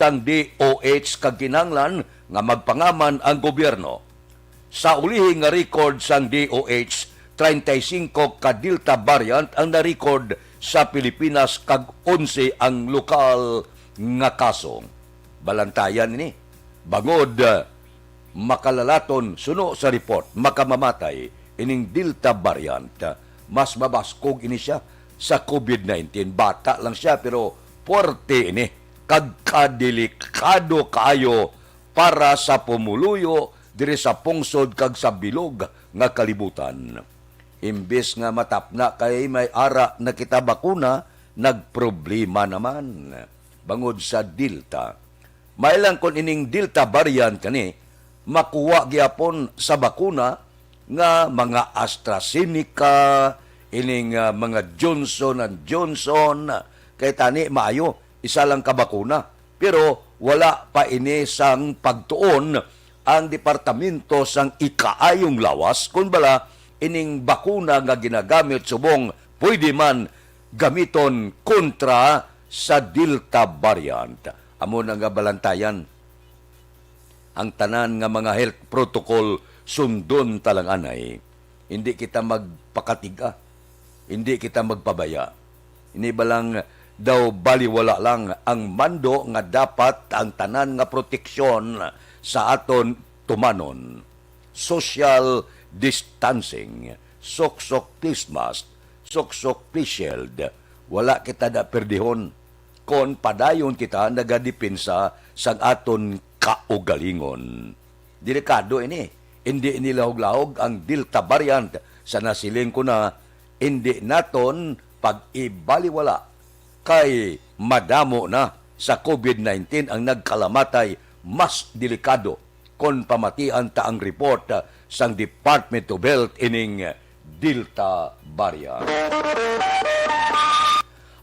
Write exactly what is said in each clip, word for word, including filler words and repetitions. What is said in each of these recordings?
ang D O H kag kinahanglan nga magpangaman ang gobyerno. Sa ulihi nga record sang D O H, treinta y cinco ka Delta variant ang na-record sa Pilipinas kag onse ang lokal nga kaso. Balantayan ini, bangod, ah, makalalaton suno sa report, makamamatay ining Delta variant. Mas mabaskog ini siya sa COVID nineteen. Bata lang siya, pero puwerte ini kag kadelikado kaayo para sa pumuluyo diri sa pungsod kag sa bilog nga kalibutan. Imbes nga matapna kay may ara na kita bakuna, nagproblema naman bangod sa Delta. May lang kon ining Delta variant kani makuha gyapon sa bakuna nga mga AstraZeneca, ining, ah, mga Johnson and Johnson, kay tani maayo, isa lang ka bakuna. Pero wala pa ini sang pagtuon ang Departamento sang Ikaayong Lawas, kon bala ining bakuna nga ginagamit subong pwede man gamiton kontra sa Delta variant. Amo na nga balantayan, ang tanan nga mga health protocol sundon ta lang anay. Hindi kita magpakatiga, hindi kita magpabaya. Ini ba lang daw baliwala lang ang mando nga dapat ang tanan nga proteksyon sa aton tumanon? Social distancing, suksok face mask, suksok face shield. Wala kita na perdihon kon padayon kita nagadepensa sang aton kaugalingon. Delikado ini. Indi ini lahog-lahog ang Delta variant. Sa nasiling ko na, indi naton pag-ibaliwala kay madamo na sa COVID nineteen ang nagkalamatay. Mas delikado kon pamatian ta ang report, ah, sang Department of Health ining Delta variant.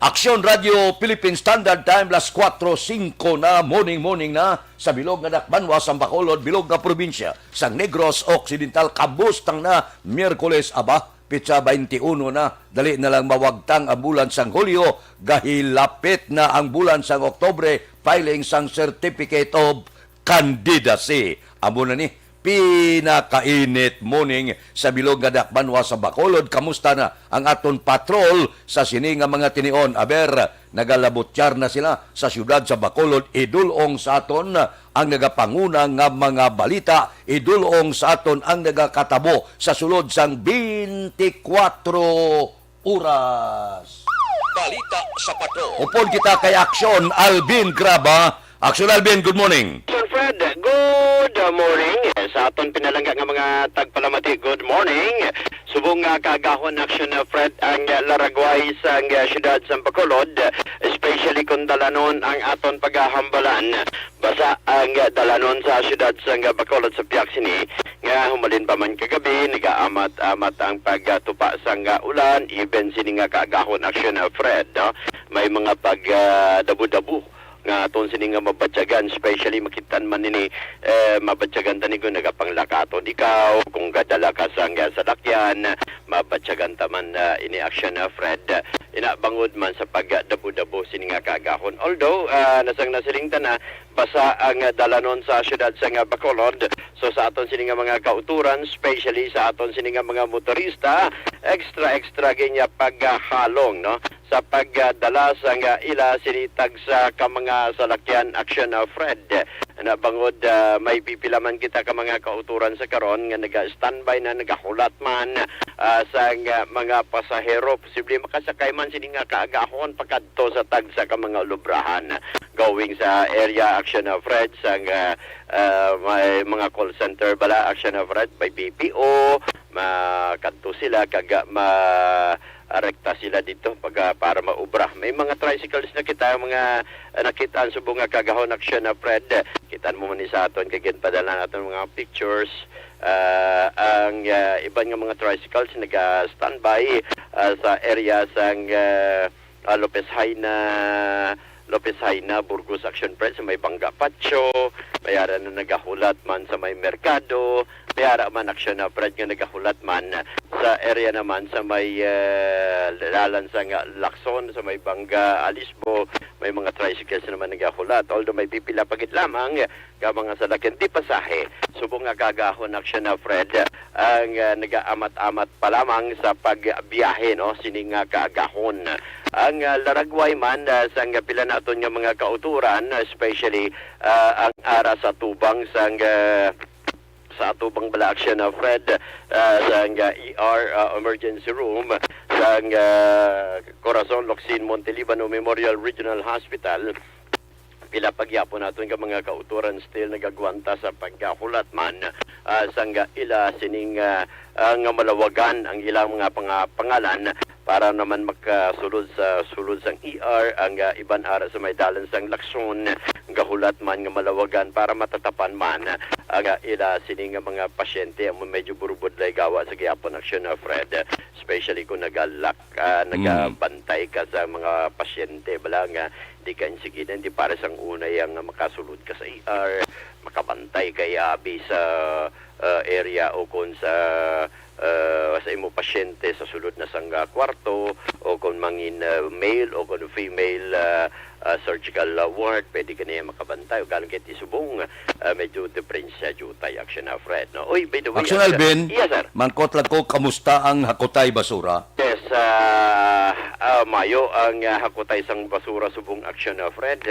Aksyon Radio Philippine Standard Time, las kuwatro singko na, morning, morning na, sa bilog nga dakbanwa sang Bacolod, bilog nga probinsya sang Negros Occidental. Kabustang na Miyerkules, aba, petsa twenty-uno na, dali na lang mawagtang ang bulan sang Hulyo, gahilapit na ang bulan sang Oktubre, filing sang Certificate of Candidacy. Amo na ni, pinakainit morning sa bilog nga dakbanwa sa Bacolod. Kamusta na ang aton patrol sa sini nga mga tinion? Aber, nagalabutyar na sila sa siyudad sa Bacolod. Idul-ong sa aton ang nagapanguna nga mga balita. Idul-ong sa aton ang nagakatabo sa sulod sang twenty-four oras. Balita sa Patrol. Upod kita kay Aksyon Alvin Graba. Aksyon Alvin, good morning. Sir Fred, good morning. Sa aton pinalangga nga mga tagpalamati, good morning. Subong nga kaagahon, Aksyon, uh, Fred, ang, uh, laragway sang, uh, siyudad sang Bacolod, especially kung dalanon ang aton paghahambalan. Basa ang, uh, dalanon sa siyudad sang, uh, Bacolod sa pihak sini, nga humalin pa man kagabi, nagaamat-amat ang pagtupa sang, uh, ulan, even sini nga kaagahon, Aksyon, uh, Fred, no? May mga pag, uh, dabu-dabu nga aton sini nga mabatyagan, especially makitaan man ini, eh, mabatyagan tani kung nagapanglakaton ikaw, kung gadala ka sang, ah, salakyan, mabatyagan ta man, ah, ini, Aksyon, ah, Fred. Ina, bangod man sa pagdabo-dabo sini nga kaagahon. Although, ah, nasang nasiling ta na, basa ang, ah, dalanon sa siyudad sang, ah, Bacolod. So, sa aton sini nga mga kauturan, especially sa aton sini nga mga motorista, extra, extra gid nga paghalong, no? Sa pagdala sang ila sini tagsa ka mga salakyan, Aksyon, ah, Fred. Na bangod, ah, may pipila man kita ka mga kauturan sa karon nga naga-standby na, nagahulat man, ah, sang, ah, mga pasahero, posible makasakay man sini nga kaagahon pakadto sa tagsa ka mga ulubrahan. Going sa area, Aksyon, ah, Fred, sang, ah, ah, may mga call center bala, Aksyon, ah, Fred, may B P O, makadto sila kag, ah, ma-, rekta sila dito pag, ah, para maubra. May mga tricycles na kita, mga, ah, nakita ang subong nga kaagahon, Aksyon, ah, Fred. Kita mo man ni sa aton kay ginpadala naton mga pictures. Ah, ang, ah, iban nga mga tricycles naga-standby, ah, sa area sang, ah, ah, Lopez Jaena, Lopez Jaena, Burgos, Aksyon, Fred, sa may Banga Patio, may ara na nagahulat man sa may merkado, may ara man, Aksyon, ah, Fred, nga nagahulat man Sa area naman sa may, ah, dalan sa nga Lacson, sa may Banga, Alisbo, may mga tricycles naman nagahulat. Although may pipila pa gid lamang ka mga salakyan di pasahe. Subong nga kaagahon, Action na Fred, ang, ah, nagaamat-amat pa lamang sa pagbiyahe, no, sini nga kaagahon. Ang, ah, laragway man, ah, sang pila naton nga mga kauturan, especially, ah, ang ara sa tubang sang, ah, sa atubang bala, Action na Fred, ah, sang, ah, E R, ah, emergency room sang, ah, Corazon Locsin Montelibano Memorial Regional Hospital. Pila pa gyapon naton nga mga kauturan still nagagwanta sa pagkahulat man, ah, sang ila sining, ah, ah, nga malawagan ang ilang mga panga-, pangalan para naman makasulod sa sulod sang E R ang, ah, iban ara sa may dalan sang Lacson, gahulat man nga malawagan para matatapan man ang, ah, ila sini nga mga pasyente. Amo medyo burubod lay gawa sa gihapon, Action na Fred, especially kung nagalak, ah, Mm. nagabantay ka sa mga pasyente bala nga di ka insigida, hindi para sang una yang makasulod ka sa E R, makabantay kay abi sa, ah, area o kon sa, ah, sa imo pasyente sa sulod na sang, ah, kwarto, o kon mangin, ah, male o kon female, ah, ah, surgical, ah, ward, pwede ka niya makabantay. O galing kay ti subong, ah, medyo diferensya jutay, Action na Fred, no? Oy, by the way, Action Action Alvin, Yes, sir. mangkot lang ko, kamusta ang Hakutay Basura? Yes, ah, ah, mayo ang, ah, Hakutay sang Basura subong, Action na Fred.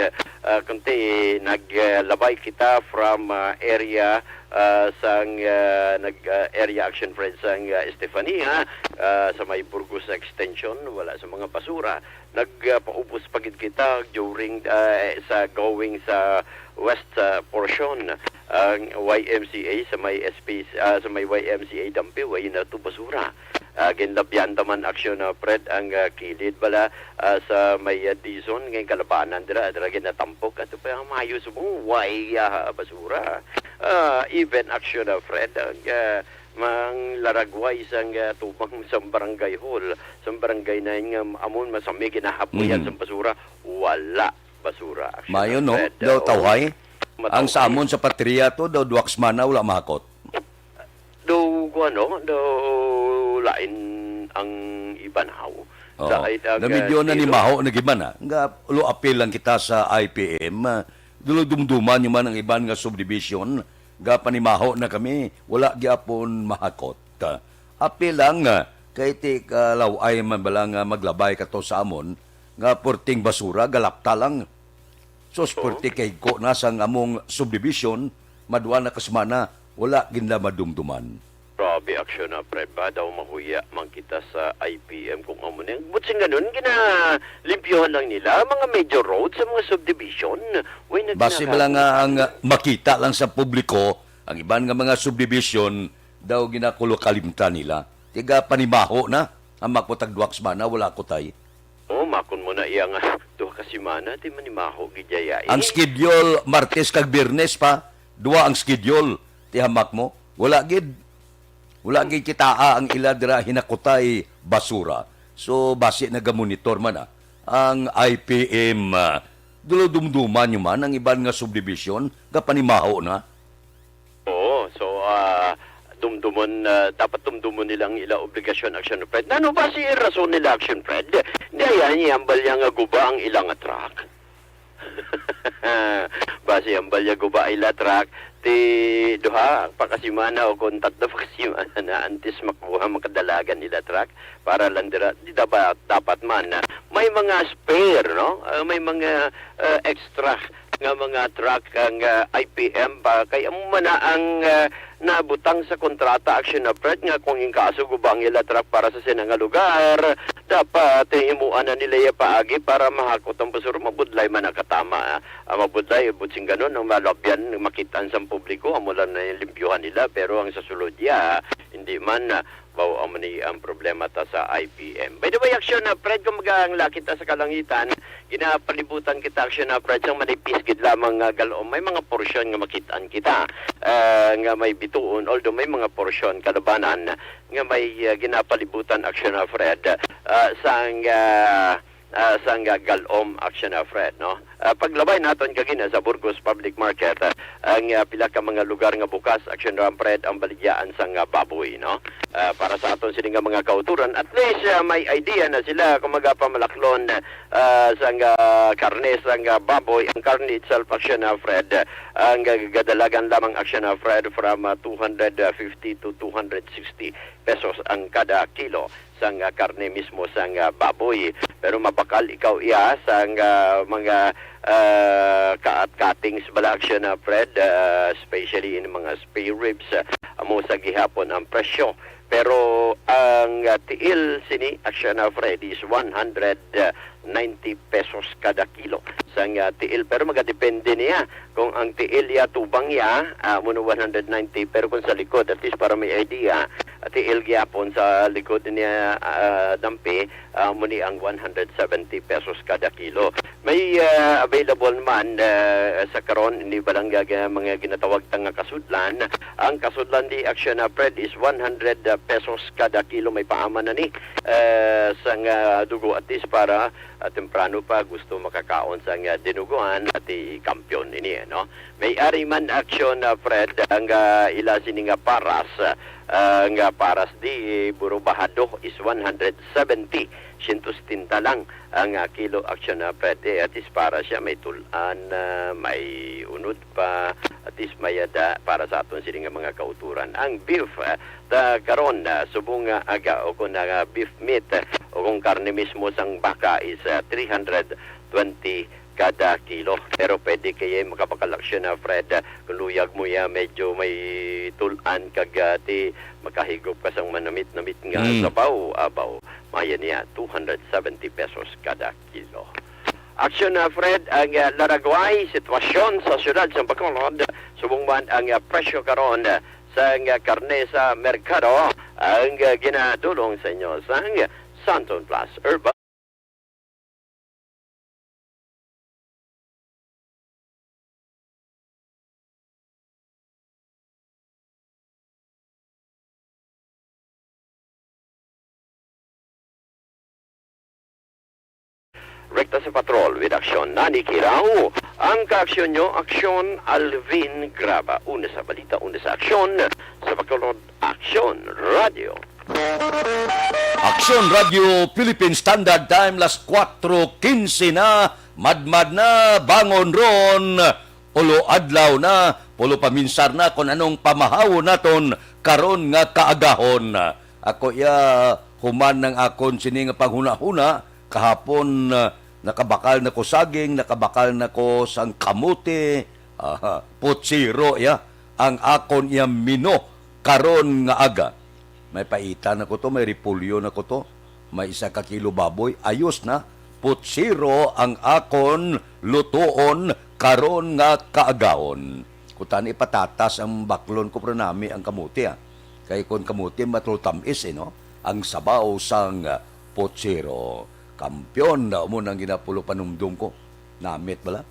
Ah, kunti naglabay kita from, ah, area, ah, sang, ah, nag, ah, area, Action Fred, sang, ah, Estefania, ah, sa may Burgos Extension, wala sa mga basura. Nagpaubos pa gid kita during, ah, sa going sa west, ah, portion. Ang Y M C A sa may S P, ah, sa may Y M C A Dampi, way na to basura. Ah, ginlabyan ta man, Action na Fred, ang, ah, kilid bala, ah, sa may, ah, Dizon, ngay kalabanan dira, dira ginatampok. Ato pa ang mayo subong, way, ah, basura. Ah, even, Action na Fred, ang, ah, mang laragway sang, ah, tubang sang barangay hall, sang barangay nine nga amon masami ginahapuyan Mm. sang basura, wala basura, Action Mayo, na no? Fred. Daw Oo. tawhay. Ang Matawhay. sa amon sa Patria to, daw duwak semana wala mahakot. Daw, kuwan, no? Daw lain ang iban, haw. Oo. Sa ay, ang, Na medyo ah, nanimaho na gid man, ah. Nga, ulo apil lang kita sa I P M, ah. Dulog dumduman nyo man ang iban nga subdivision, ga panimaho na kami, wala gyapon mahakot. Apil lang, ah, kay ti kalaw-ay man bala nga maglabay ka to sa amon, nga purting basura, galapta lang. Sus, Oo. purti kay ko na sang among subdivision, madwa na ka semana, wala gid na madumduman. Grabe, Action na Fred, ba daw mahuya man kita sa I P M kung amo ni. Butsing ganun, ginalimpyohan lang nila ang mga major road sa mga subdivision. Way na Basi bala nga ang, ah, makita lang sa publiko, ang iban nga mga subdivision daw ginakulukalimtan nila. Tiga panimaho na, ang makutag duwak semana, wala ko tay. Oh, makon mo na iya nga duha ka semana, di manimaho gid iya, eh. Ang schedule, Martes kag Biyernes pa, duha ang schedule. Ti hamak mo, wala gid. Wala gid kitaa ang ila dira hinakutay basura. So, basi nagamonitor man, ah, ang I P M, ah, dulodumduman nyo man ang iban nga subdivision, gapanimaho na. Oo, so, ah, dumdumon, ah, dapat dumdumon nila ang ila obligasyon, Action Fred. Nano ba si rason nila, Action Fred? Di ayan, iyambal niya nga guba ang ila nga truck. Basi ang balya guba ila truck, ti duha pa ka semana o kon tatlo pa ka semana na antes makuha, makadalagan ila truck para lang dira. Di dapat, dapat man na may mga spare, no? Ah, may mga, ah, extra nga mga truck ang, ah, I P M pa. Kay amo man na ang, ah, nabutang sa kontrata, Action na Fred, nga kung in kaso guba ang ila truck para sa sina nga lugar, dapat, eh, himuan na nila iya paagi para mahakot ang basura. Mabudlay man nakatama, ah. Ah, mabudlay, butsing ganon, ang malabyan, makitaan sang publiko, amo lang na yung limpyuhan nila, pero ang sa sulod iya, hindi man, ah, mao, amo ni ang problema ta sa I P M. By the way, Action na Fred, kung maga ang lakit ta sa kalangitan, ginapalibutan kita, Action na Fred, sang manipis gid lamang nga galom. May mga porsyon nga makitaan kita, ah, nga may bituon, although may mga porsyon kalabanan nga may, ah, ginapalibutan, Action na Fred, ah, sang, ah, ah, sang, ah, Galom, Action, ah, Fred, no? Ah, paglabay naton kagina sa Burgos Public Market, ah, ang, ah, pila ka mga lugar nga bukas, Action, ah, Fred, ang baligyaan sang, ah, baboy, no? Ah, para sa aton sini nga mga kauturan, at least, ah, may idea na sila kung magapamalaklon, ah, sang, ah, karne sang, ah, baboy. Ang karne itself, Action, ah, Fred, ang, ah, gadalagan lamang, Action, ah, Fred, from, ah, two hundred fifty to two hundred sixty pesos ang kada kilo sang, ah, karne mismo sang, ah, baboy. Pero mabakal ikaw iya sang, ah, mga, ah, cut-, cuttings bala, Action, ah, Fred, ah, especially in mga spare ribs, ah, amo sa gihapon ang presyo. Pero ang, ah, tiil sini, Action, ah, Fred, is one hundred ninety pesos kada kilo sang, ah, tiil. Pero magadepende niya kung ang tiil ya tubang ya, ah, amo na one hundred ninety, pero kung sa likod, at least para may idea, ah, tiil gyapon sa likod niya, ah, dampi, ah, amo ni ang one hundred seventy pesos kada kilo. May, ah, available man, ah, sa karon, ini ba lang ga-, ga-, mga ginatawag ta nga kasudlan. Ang kasudlan di, Action, ah, Fred, is one hundred pesos kada kilo. May paaman na ni, ah, sang, ah, dugo, at least para, ah, temprano pa gusto makakaon sang, ah, dinuguan at i-, kampiyon ini, eh, no? May ari man, Action, ah, Fred, ang, ah, ila sini nga paras, ah, nga paras di, eh, buro bahado is one hundred seventy, siyento setenta lang ang, ah, kilo, Action, ah, Fred. Eh, at least para siya may tul-an, ah, may unod pa, at least may ada para sa aton sini nga mga kauturan. Ang beef, ah, ta karon, ah, subong nga aga o kung, ah, beef meat, ah, o kung karne mismo sang baka is, ah, three hundred twenty kada kilo. Pero pwede kay makabakal, Action, ah, Fred, ah, kung luyag mo ya, medyo may tul-an kag, ah, ti makahigop ka sang manamit-namit nga Mm. sabaw, abaw, maya niya two hundred seventy pesos kada kilo. Action, ah, Fred, ang, ah, laragway sitwasyon sa siyudad sa Bacolod, subong man ang, ah, presyo karon, ah, sang, ah, karne sa merkado, ang, ah, ginadulong sa inyo sang Santon Plus Herbal. Rekta sa patrol with Action, Nani Kirao. Ang kaaksyon nyo, Action, Alvin Graba. Una sa balita, una sa aksyon, sa Bacolod, Action Radio. Action Radio Philippine Standard Time, las kuwatro quince na, madmad na, bangon ron, pulo adlaw na, pulo paminsar na, kung anong pamahawon naton karon nga kaagahon. Ako iya, human ang akon sini nga panghunahuna, kahapon, ah, nakabakal na ko saging, nakabakal na ko sang kamote, ah, putsiro iya, ang akon iya menu karon nga aga. May paita na ko to, may repolyo na ko to, may isa ka kilo baboy, ayos na. Putsiro ang akon lutoon karon nga kaagahon. Kutani patatas ang baklon ko, pero nami ang kamote, ah. Kay kon kamote, matultamis, eh, no? Ang sabaw sang putsiro. Kampiyon na mo nang ginapulo panumdum ko. Namit bala?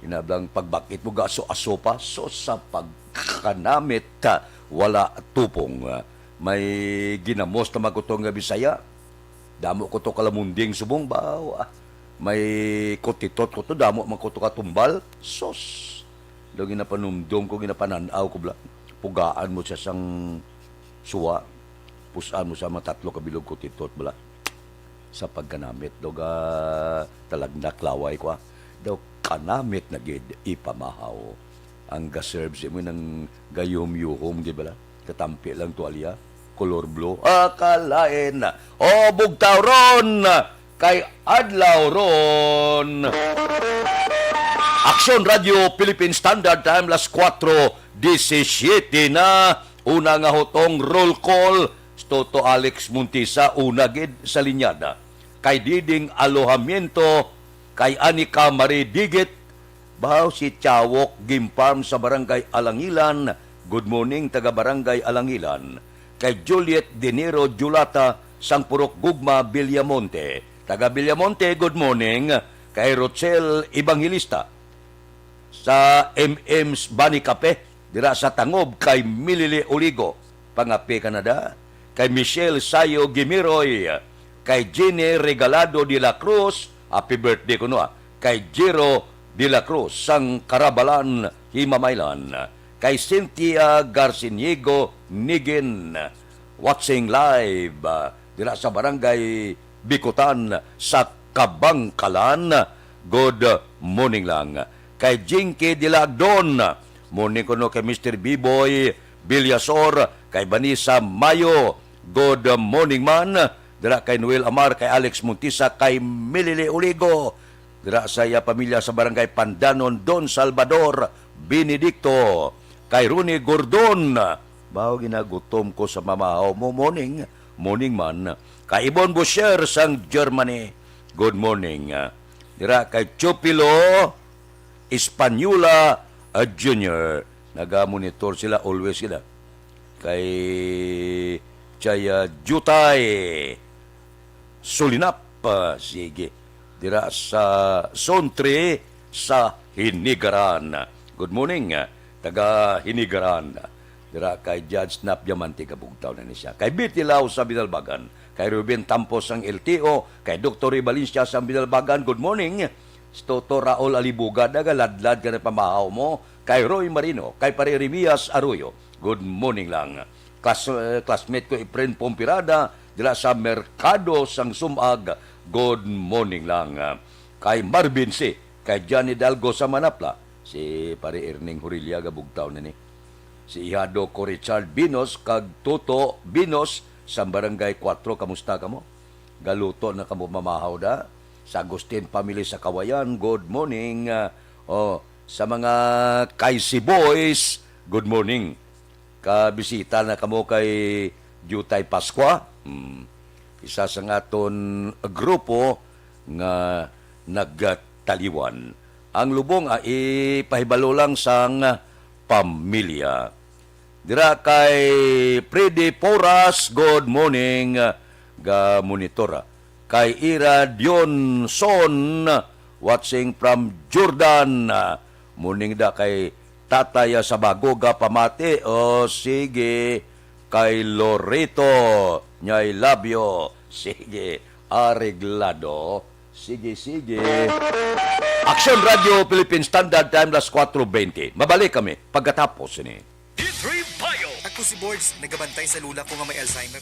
Inablang pagbakit mo, gaso-aso pa. So, sa pagkanamit, ah, wala tupong. Ah, may ginamos na maguto nga Bisaya. Damo ko to kalamunding subong ba? Ah, may kutitot ko to, damo man ko to katumbal. Sos! Daw ginapanumdom ko, ginapanan-aw ko, bala. Pugaan mo siya sang suwa. Pusan mo sa mga tatlo ka bilog kutitot, bala. Sa pagkanamit, daw ga talagnak laway ko, ah. Daw kanamit na gid ipamahaw. Ang ga-serve sa imo nang gayuhom-yuhom, di bala? Katampi lang tuwalya, color blue. Ah, kalain. O, bugtaw ron! Kay adlaw ron. Action Radio Philippine Standard Time, las kuwatro disisiete na. Una nga hutong roll call, Toto Alex Montisa, una gid sa linyada. Kay Diding Alojamiento, kay Anika Marie Digit, baw si Chawok Gimparm sa Barangay Alangilan. Good morning, taga Barangay Alangilan. Kay Juliet Dinero Julata, sang Purok Gugma, Villamonte. Taga Villamonte, good morning. Kay Rochelle Evangelista, sa M M's Bani Cafe, dira sa Tangob kay Milili Oligo, pangape ka na da. Kay Michelle Sayo Gimiroy, Kay Jenny Regalado de la Cruz, happy birthday kuno, ah. Kay Jiro de la Cruz, sang Karabalan, Himamaylan. Kay Cynthia Garciniego Nigin, watching live, ah, dira sa Barangay Bikutan sa Kabangkalan. Good morning lang. Kay Jinky Dilagdon, morning kuno kay Mister Biboy Villasor, kay Vanessa Mayo, good morning man. Dira kay Noel Amar, kay Alex Montisa, kay Milili Oligo, dira sa iya pamilya sa Barangay Pandanon, Don Salvador Benedicto, kay Ronnie Gordon. Bawo ginagutom ko sa mamahaw mo, morning, morning man. Kay Ibon Boucher sang Germany, good morning. Dira kay Chupilo Española, ah, Junior. Nagamonitor sila, always sila. Kay Chaya Jutay Sulinap, ah, sige. Dira sa Zone three sa Hinigaran. Good morning, ah, taga Hinigaran. Dira kay Judge Nap Diamante, kabugtaw na ni siya. Kay Betty Lau sa Binalbagan. Kay Ruben Tampos sang L T O. Kay Doktor Ray Valencia sang Binalbagan. Good morning. Si Toto Raul Alibuga, nagaladlad ka na pamahaw mo. Kay Roy Marino, kay Pare Remias Arroyo, good morning lang. Class, eh, classmate ko, Efren Pompirada, dira sa Merkado sang Sumag, good morning lang. Kay Marvin C, kay Johnny Dalgo sa Manapla, si Pare Erning Horilia, gabugtaw na ni. Si Ihado ko, Richard Binos, kag Toto Binos, sa Barangay Cuatro, kamusta kamo? Galuto na kamo mamahaw da? Sa Agustin family sa Kawayan, good morning. Ah, oh, sa mga Kaisi Boys, good morning. Kabisita na kamo kay Jutay Pascua. Hmm. Isa sa nga aton grupo nga nagtaliwan. Ang lubong, ah, ipahibalo lang sang pamilya. Dira kay Freddy Poras, good morning, ah, ga monitor, ah. Kay Ira Dionson, watching from Jordan, ah, morning da kay Tatay, ah, sa bago ga pamati. O, sige, kay Loreto, I love you. Sige, areglado. Sige, sige. Aksyon Radio Philippine Standard Time, las cuatro veinte. Mabalik kami pagkatapos ini. D three Bio. Ako si Borge, nagabantay sa lula ko nga may Alzheimer.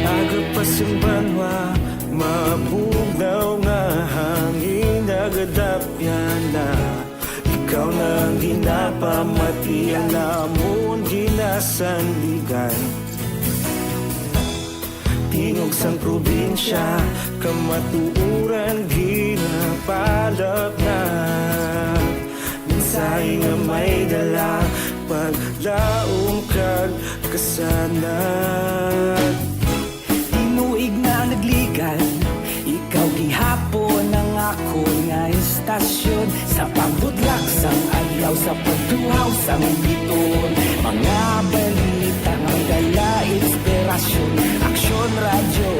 Aga pa sing banwa, mabugnaw nga hangin, nagadapyan na. Ikaw na ang ginapamati, ang amon ginasandigan. Tingog sang probinsya, kamatuoran ginapalapnap. Mensahe nga may dala, paglaom kag kasanag. Tinuig na nagligad, ikaw gihapon ang akon nga istasyon. Sa pagbudlak sang adlaw, sa pagduhaw sang biton, mga balita nga dala inspirasyon. Aksyon Radyo,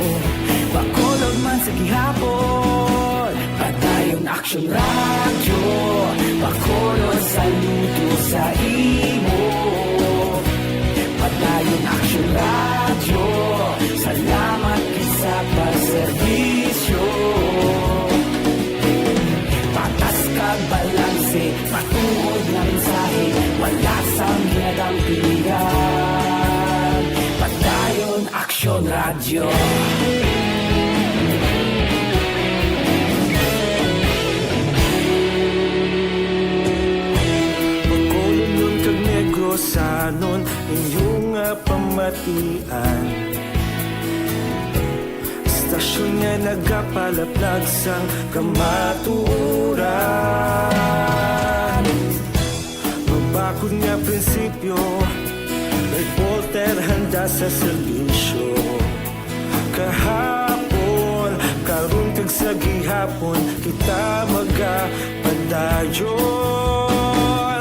Bacolod man sa gihapon. Padayon Aksyon Radyo, Bacolod, saludo sa imo. Padayon Aksyon Radyo, salamat gid sa pagserbisyo. Patas kag balanse, matuod nga mensahe, wala sang ginadampigan. Padayon Aksyon Radyo. Bacolodnon kag Negrosanon, inyo nga pamatian. Istasyon nga nagapalaplag sang kamatuoran. Mabakod nga prinsipyo, reporter handa sa serbisyo. Kahapon, karon, kag Sa gihapon kita magapadayon.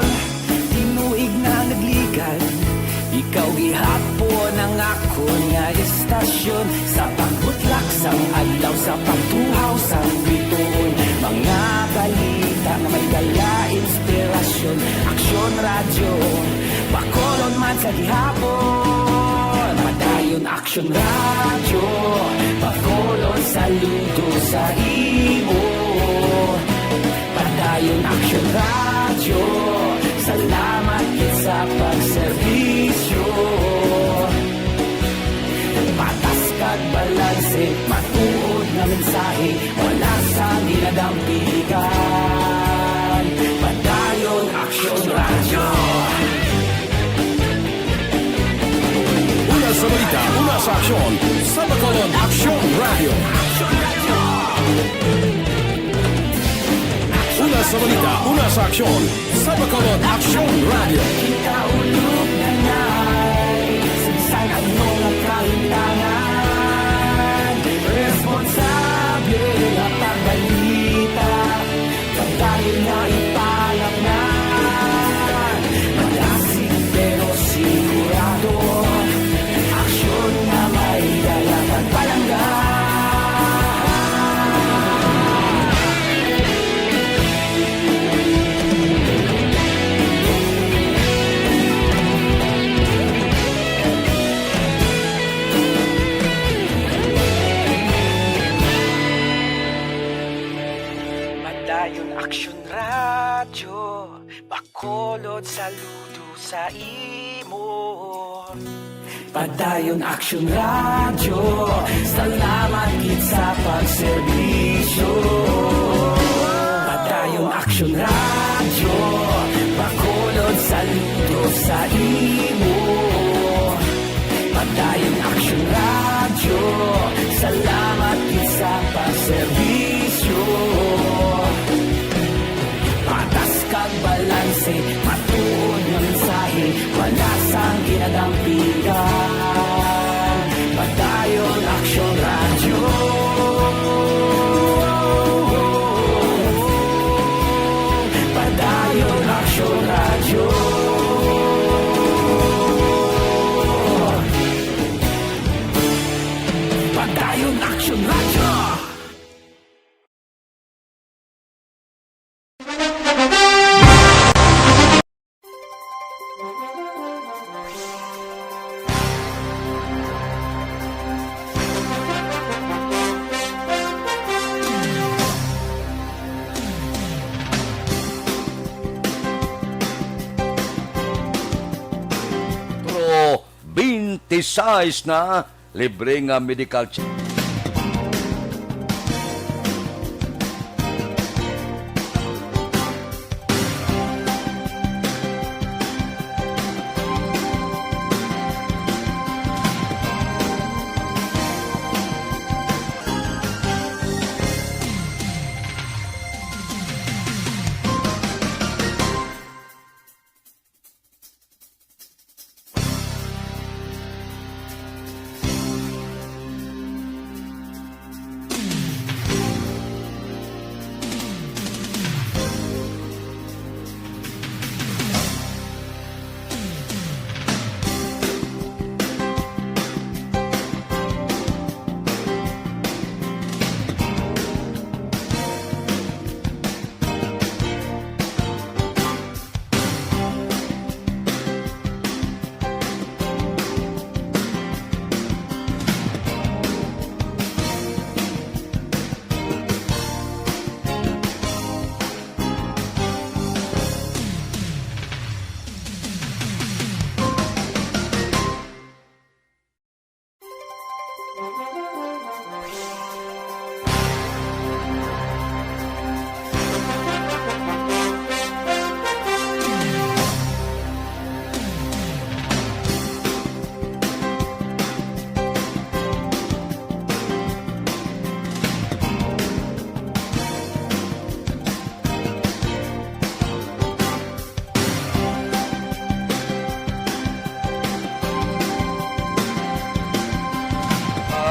Tinuig na nagligad, ikaw gihapon ang akon nga estasyon. Sa pagbutlak sang adlaw, sa pagtuhaw sang bituon, mga balita nga may dala inspirasyon. Aksyon Radyo, Bacolod man sa gihapon. Padayon Aksyon Radyo, Bacolod, saludo sa imo. Padayon Aksyon Radyo, salamat gid sa pagserbisyo. Patas kag balanse, matuod nga mensahe, wala sang ginadampigan. Padayon Aksyon Radyo. Una sa balita, una sa aksyon, sa Bacolod Aksyon Radyo. Una sa balita, una sa aksyon, sa Bacolod Aksyon Radyo. Kita ulog na nay, sagsag ang mga kahintangan. Responsable nga pagbalita, pagdahil nga ipalaknan. Malasig pero sigurado, aksyon nga may dala kag palangga. Padayon Aksyon Radyo, Bacolod, saludo sa imo. Padayon Aksyon Radyo, salamat gid sa pagserbisyo. Padayon Aksyon Radyo, Bacolod, saludo sa imo. Padayon Aksyon Radyo, salamat gid sa pagserbisyo. Patas kag balanse, matuod nga mensahe, wala sang ginadampigan. Padayon Aksyon Radyo. Padayon Aksyon Radyo. Padayon Aksyon Radyo. Pro twenty-six na libre nga medical check.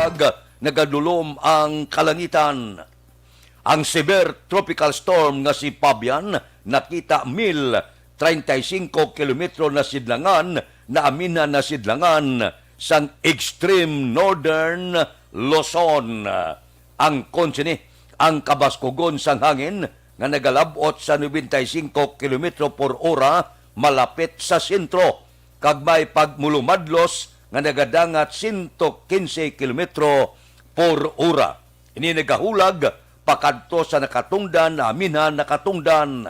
Ag nagadulom ang kalangitan. Ang severe tropical storm nga si Fabian nakita mil treinta y cinco kilometro na sidlangan, naaminhan na sidlangan sang extreme northern Luzon. Angkon sini, ang kabaskugon sang hangin nga nagalab-ot sa noventa y cinco kilometro por ora malapit sa sentro, kag may pagmulumadlos nga nagadangat sento kinse kilometro por ora. Ini nagahulag pakadto sa nakatungdan, aminhan nakatungdan.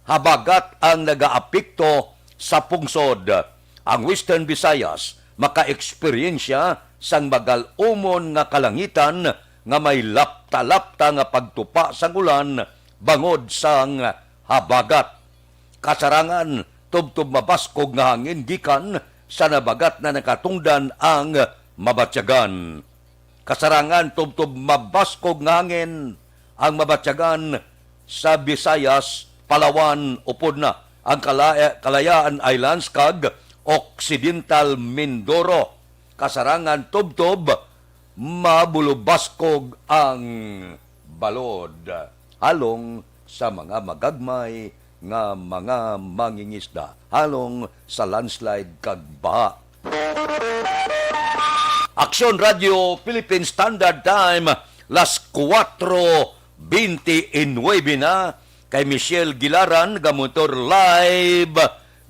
Habagat ang nagaapekto sa pungsod. Ang Western Visayas makaeksperyensya sang magal-umon nga kalangitan nga may lapta-lapta nga pagtupa sang ulan bangod sang habagat. Kasarangan tubtob mabaskog nga hangin gikan sa nabagat na nakatungdan ang mabatyagan. Kasarangan tubtob mabaskog nga hangin ang mabatyagan sa Visayas, Palawan, upod na ang Kalaya-, Kalayaan Islands kag Occidental Mindoro. Kasarangan tubtob mabulubaskog ang balod halong sa mga magagmay nga mga mangingisda, halong sa landslide kag baha. Aksyon Radio Philippine Standard Time, las kuwatro bente y nuebe na. Kay Michelle Gilaran, gamonitor live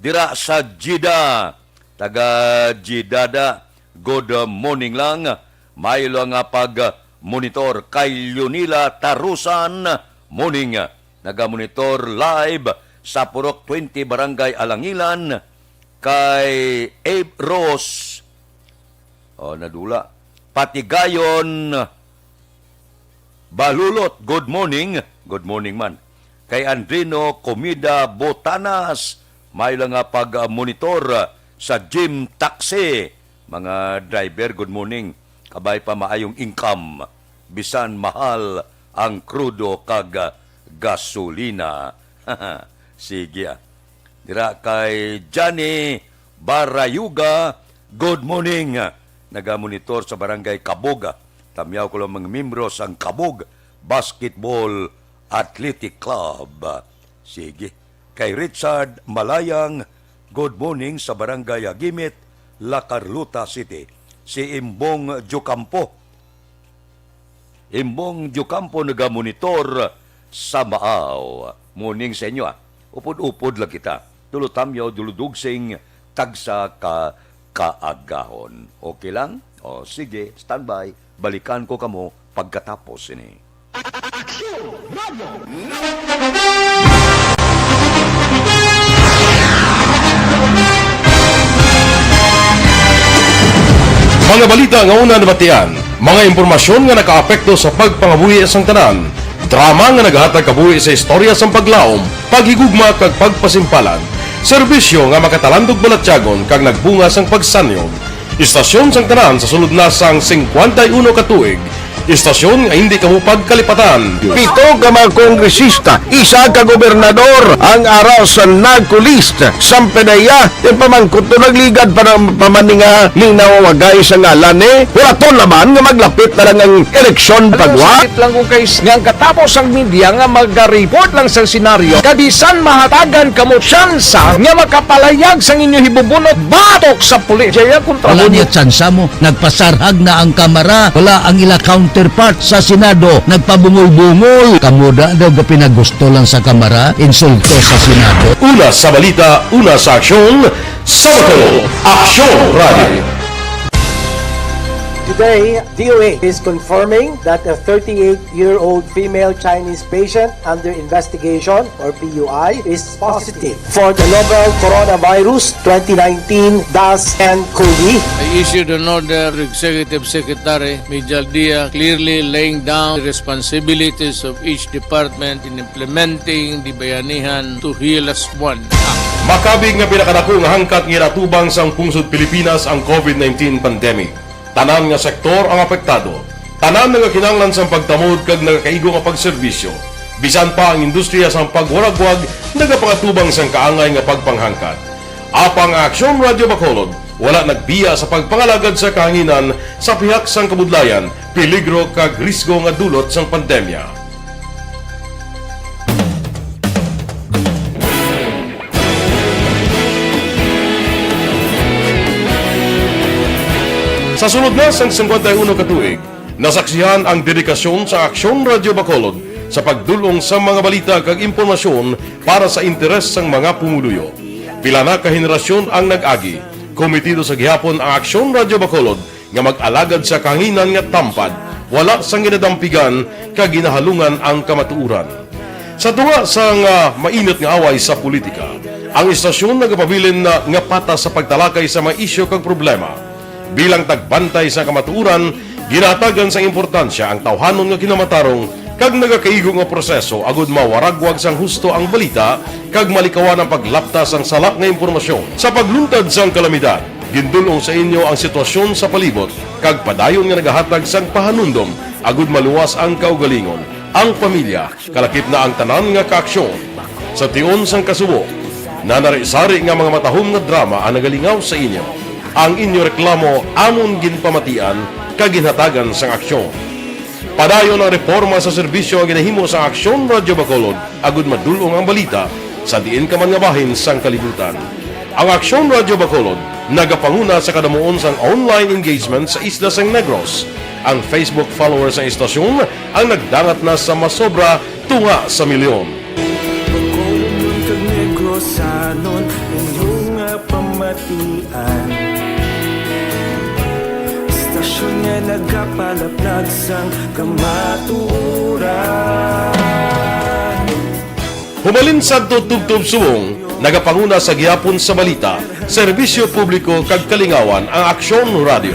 dira sa Jeddah. Taga Jeddah, good morning lang. May lang nga pag-monitor. Kay Leonila Tarusan, morning. Nagamonitor live sa Purok twenty, Barangay Alangilan. Kay Abe Rose, oh, nadula. Patigayon Balulot, good morning. Good morning man. Kay Andrino Comida Botanas, may lang nga pag-monitor sa gym taxi. Mga driver, good morning. Kabay pa maayong income. Bisan mahal ang krudo kag gasolina. Sige, ah. Dira kay Johnny Barayuga, good morning. Nagamonitor sa Barangay Kabog. Tamyaw ko lang mga miyembro sang Kabog Basketball Athletic Club. Sige. Kay Richard Malayang, good morning sa Barangay Hagimit, La Carlota City. Si Imbong Diocampo, Imbong Diocampo nagamonitor sa Maaw. Morning sa inyo, ah. Upod-upod lang kita. Dulo tamyaw, dulo dugsing, tagsa ka kaagahon. Okay lang? O, sige, standby. Balikan ko kamo pagkatapos ini. Mga balita nga una nabatian, mga impormasyon nga nakaapekto sa pagpangabuhi sang tanan, drama nga nagahatag kabuhi sa istorya sang paglaom, paghigugma kag pagpasimpalan, serbisyo nga makatalandog balatyagon kag nagbunga sang pagsanyog. Istasyon sang tanan sa sulod na sang singkwenta y uno ka tuig, istasyon nga hindi kamo pagkalipatan. Pito ka mga kongresista, isa ka gobernador ang ara sa NAGCO list. Sampanaya, ti pamangkot to nagligad pa ng pamaninga ni nawawagay sa ngalan ni. Wala to naman nga maglapit na lang ang eleksyon pagwa. Sakit lang kung kay nga ang katapos ang media nga magareport lang sa senaryo. Kabisan mahatagan kamo tsansa nga makapalayag sang inyo hibubunot batok sa pulis. Jaya kontra Wala mo niya tsansa mo. Nagpasarhag na ang Kamara. Wala ang ila counterpart sa Senado. Nagpabungol-bungol. Kamo da daw ga pinagusto lang sa Kamara, insulto sa Senado. Una sa balita, una sa aksyon, sa Bacolod, Aksyon Radio. Today, D O H is confirming that a thirty-eight-year-old female Chinese patient under investigation, or P U I, is positive for the novel coronavirus twenty nineteen dash ten COVID. I issued an order to Executive Secretary Mijal Dia, clearly laying down the responsibilities of each department in implementing the Bayanihan to Heal As One Act. Makabig nga pinakadako nga hangkat nga ginatubang sang pungsod Pilipinas ang COVID nineteen pandemic. Tanan nga sektor ang apektado. Tanan nagakinahanglan sang pagtamod kag nagakaigo nga pagserbisyo. Bisan pa ang industriya sang pagwaragwag nagapangatubang sang kaangay nga pagpanghangkat. Apang ang Aksyon Radio Bacolod wala nagbiya sa pagpangalagad sa kahanginan sa pihak sang kabudlayan, peligro kag risgo nga dulot sang pandemya. Sa sulod na sang singkwenta y uno ka tuig, nasaksihan ang dedikasyon sa Aksyon Radyo Bacolod sa pagdul-ong sa mga balita kag impormasyon para sa interes sang mga pumuluyo. Pila na ka henerasyon ang nag-agi. Komitido sa gihapon ang Aksyon Radyo Bacolod nga mag-alagad sa kahanginan nga tampad, wala sang ginadampigan kag ginahalungan ang kamatuoran. Sa tunga sang, ah, mainit nga away sa politika, ang istasyon nagapabilin na nga patas sa pagtalakay sa mga isyu kag problema. Bilang tagbantay sa kamatuoran, ginahatagan sang importansya ang tawhanon nga kinamatarong kag nagakaigo nga proseso agud mawaragwag sang husto ang balita kag malikawan ang paglapta sang sala nga impormasyon. Sa pagluntad sang kalamidad, gindul-ong sa inyo ang sitwasyon sa palibot kag padayon nga nagahatag sang pahanumdom agud maluwas ang kaugalingon, ang pamilya, kalakip na ang tanan nga kaaksyon. Sa tion sang kasubo, nanari-sari nga mga matahom nga drama ang nagalingaw sa inyo. Ang inyo reklamo amon ginpamatian kag ginhatagan sang aksyon. Padayon ang reporma sa serbisyo nga ginahimo sang Aksyon Radyo Bacolod agud madul-ong ang balita sa diin ka man nga bahin sang kalibutan. Ang Aksyon Radyo Bacolod nagapanguna sa kadamuon sang online engagement sa isla sang Negros. Ang Facebook followers sang istasyon ang nagdangat na sa masobra tunga sa milyon. Bacolodnon kag Negrosanon, inyo nga pamatian. Istasyon nga nagapalaplag sang kamatuoran. Humalin sadto tubtob subong, nagapanguna sa gihapon sa balita, serbisyo publiko kag kalingawan ang Aksyon Radio.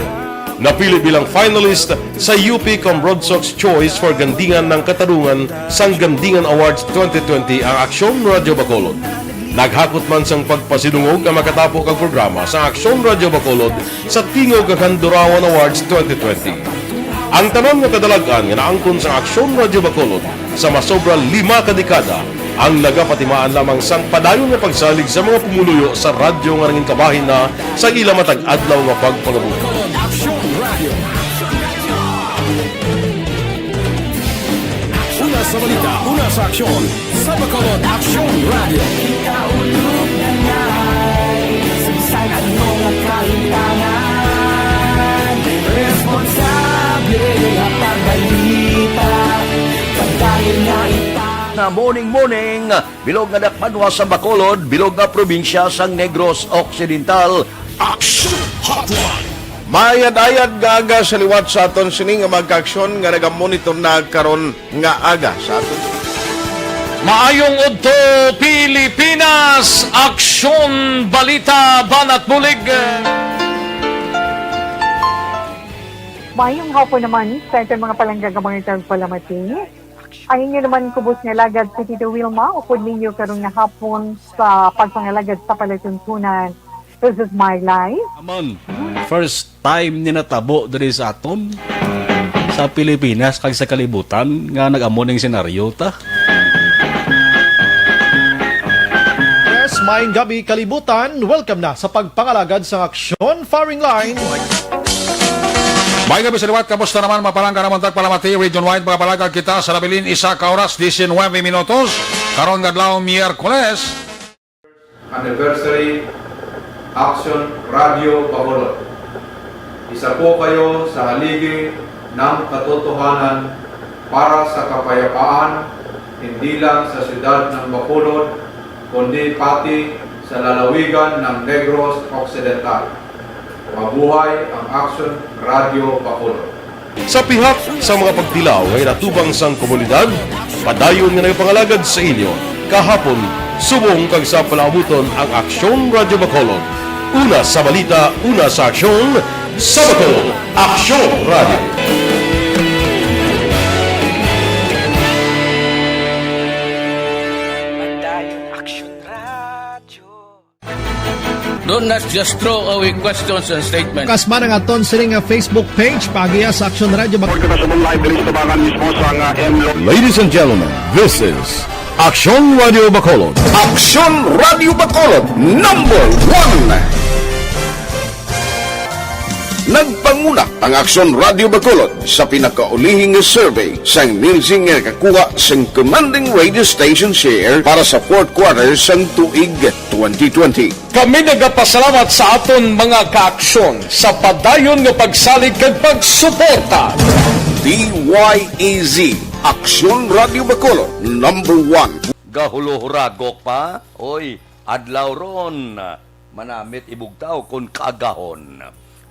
Napili bilang finalist sa U P Cambronsox Choice for Gandingan ng Katarungan sang Gandingan Awards twenty twenty ang Aksyon Radio Bacolod. Naghakot man sang pagpasidungog ang makatapo kag programa sa Aksyon Radio Bacolod sa Tingog kag Handurawan Awards twenty twenty. Ang tanan nga kadalag-an nga naangkon sang Aksyon Radio Bacolod sa masobra lima ka dekada ang nagapatimaan lamang sang padayon nga pagsalig sa mga pumuluyo sa radyo nga nangin kabahin na sa ila matag adlaw nga pagpangabuhi. Aksyon Radio. Una sa balita, una sa aksyon, sa Bacolod Aksyon Radio. Ikaulog na ngay, sa bisan ano nga kahitangan, responsable nga pagbalita, pagdayon nga ita. Nga morning, morning, bilog nga dakbanwa sa Bacolod, bilog nga probinsya sang Negros Occidental. Action Hotline. Maayad-ayad nga aga sa liwat sa aton sini nga mga kaaksyon nga nagamonitor na karon nga aga sa aton. Maayong udto, Pilipinas! Aksyon, balita, banat, bulig. Maayong hapon naman sa aton mga palangga nga mga tagpalamati. Ang inyo naman kubos nga alagad si Tito Wilma, upod ninyo karon nga hapon sa pagpangalagad sa palatuntunan. This is my life. Aman, first time ni natabo diri sa aton, sa Pilipinas kag sa kalibutan nga nag-amo ning senaryo ta. Yes, maayong gabi, kalibutan. Welcome na sa pagpangalagad sa aksyon, firing line. Maayong gabi sa liwat, kamusta naman, mga palangga namon tagpalamati, region wide, mga palangga kita sa nabilin, isa ka oras, diecinuebe minutos, karon nga adlaw, Miyerkules. Anniversary Action Radio Bacolod. Isa po kayo sa haligi ng katotohanan para sa kapayapaan, hindi lang sa siyudad ng Bacolod, kundi pati sa lalawigan ng Negros Occidental. Mabuhay ang Action Radio Bacolod. Sa pihak sa mga pagtilaw nga inatubang sang komunidad, padayon nga nagapangalagad sa inyo kahapon, subong kag sa palaabuton ang Aksyon Radio Bacolod. Una sa balita, una sa aksyon, sa Bacolod, Aksyon Radio. Padayon Aksyon Radio. Do not just throw away questions and statements. Kasman ang aton sining nga Facebook page, paagiha sa Aksyon Radio Bacolod. Report kita subong live diri sa tubangan mismo sa nga M Lo- Ladies and gentlemen, this is Aksyon Radio Bacolod. Aksyon Radio Bacolod, number one. Nagpanguna ang Aksyon Radio Bacolod sa pinakaulihing nga survey sang Nielsen nga nakakuha sang commanding radio station share para sa fourth quarter sang tuig twenty twenty. Kami nagapasalamat sa aton mga kaaksyon sa padayon nga pagsalig kag pagsuporta. D Y E Z, Aksyon Radio Bacolod, number one. Gahulohuragok pa? Oy, adlaw ron. Manamit ibugtaw kon kaagahon.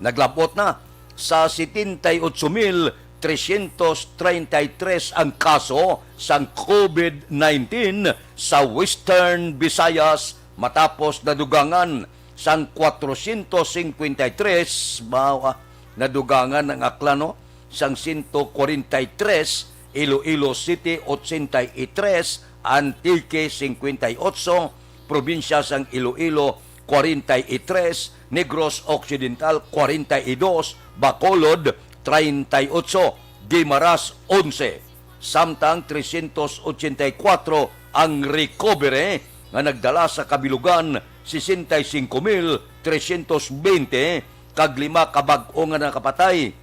Naglabot na sa setenta y ocho mil trescientos treinta y tres ang kaso sang covid nineteen sa Western Visayas, matapos nadugangan sang cuatrocientos cincuenta y tres, mao, ah, nadugangan ang Aklan, no, sang ciento cuarenta y tres, Iloilo City, ochenta y tres, Antique, cincuenta y ocho, probinsya sang Iloilo, cuarenta y tres, Negros Occidental, cuarenta y dos, Bacolod, treinta y ocho, Guimaras, onse. Samtang trescientos ochenta y cuatro ang recovery nga nagdala sa kabilugan, sesenta y cinco mil trescientos veinte, kag lima ka bag-o nga nakapatay.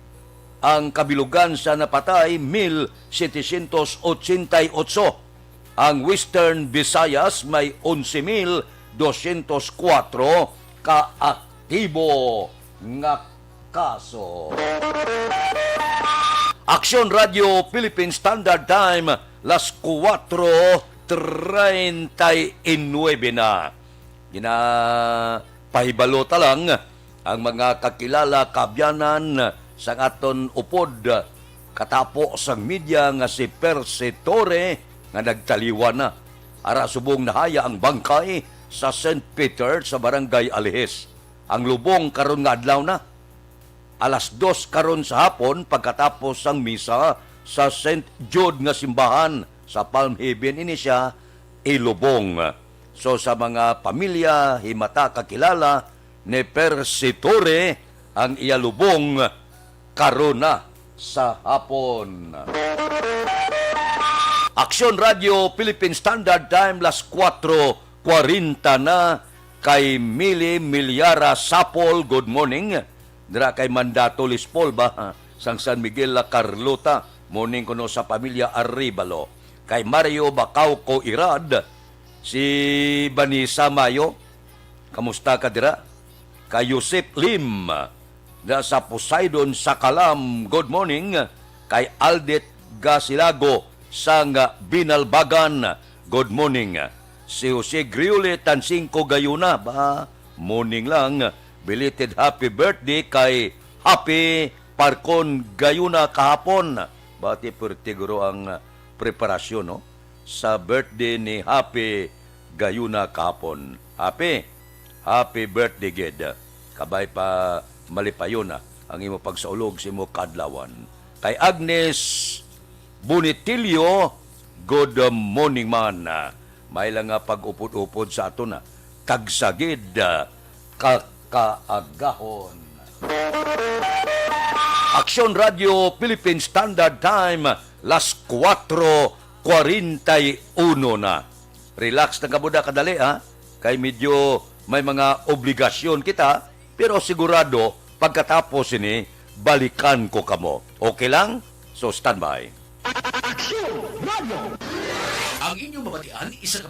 Ang kabilugan sa napatay, mil setecientos ochenta y ocho. Ang Western Visayas may onse mil doscientos cuatro ka aktibo nga kaso. Aksyon Radio Philippine Standard Time, las cuatro treinta y nueve na. Ginapahibalo ta lang ang mga kakilala, kaabyanan sang aton upod, katapo sang media nga si Percy Torre nga nagtaliwan na. Ara subong nahaya ang bangkay sa Saint Peter sa Barangay Alihis. Ang lubong karon nga adlaw na. Alas dos karon sa hapon, pagkatapos sang misa sa Saint Jude nga simbahan sa Palm Haven, ini siya ilubong. So, sa mga pamilya, himata, kakilala ni Percy Torre, ang iya lubong karon na sa hapon. Aksyon Radio Philippine Standard Time, las cuatro cuarenta na, kay Mili Milyara Sapol, good morning. Dira kay Mandato Lispol ba? Sang San Miguel La Carlota, morning kuno sa pamilya Arevalo. Kay Mario Bacauco Irad, si Vanessa Mayo, kamusta ka dira? Kay Yusip Lim, na sa Poseidon sa Kalam, good morning. Kay Aldit Gasilago sang Binalbagan, good morning. Si Jose Griole Tansingco Gayuna, ba, morning lang. Belated happy birthday kay Happy Parcon Gayuna kahapon. Bati, pwerte guro ang preparasyon, no? Sa birthday ni Happy Gayuna kahapon. Happy, happy birthday, gid. Kabay pa malipayon na ang imo pagsaulog sa imo kadlawan. Kay Agnes Bonitilio, good morning man. May lang nga pag-upod-upod sa aton, ah, kag sagid, ah, ka kaagahon. Aksyon Radio Philippine Standard Time, las cuatro cuarenta y uno na. Relax na kamo da kadali, ha? Kay medyo may mga obligasyon kita, pero sigurado pagkatapos ini, balikan ko kamo. Okay lang? So, standby. Aksyon Radio. Ang inyong mabatian, isa ka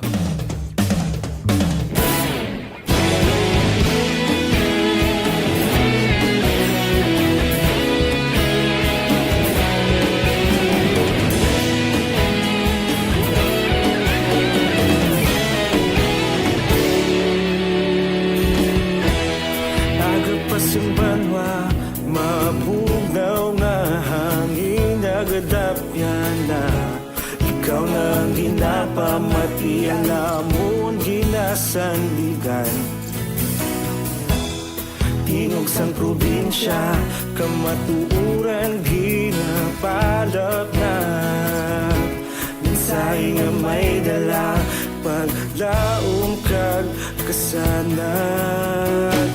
Agapas ang banwa, mabugnaw nga hangin, nagadapyan na. Ikaw na ang ginapamati, ang amon ginasandigan. Tingog sang probinsya, kamatuoran ginapalapnag. Mensahe nga may dala, paglaom kag kasanag.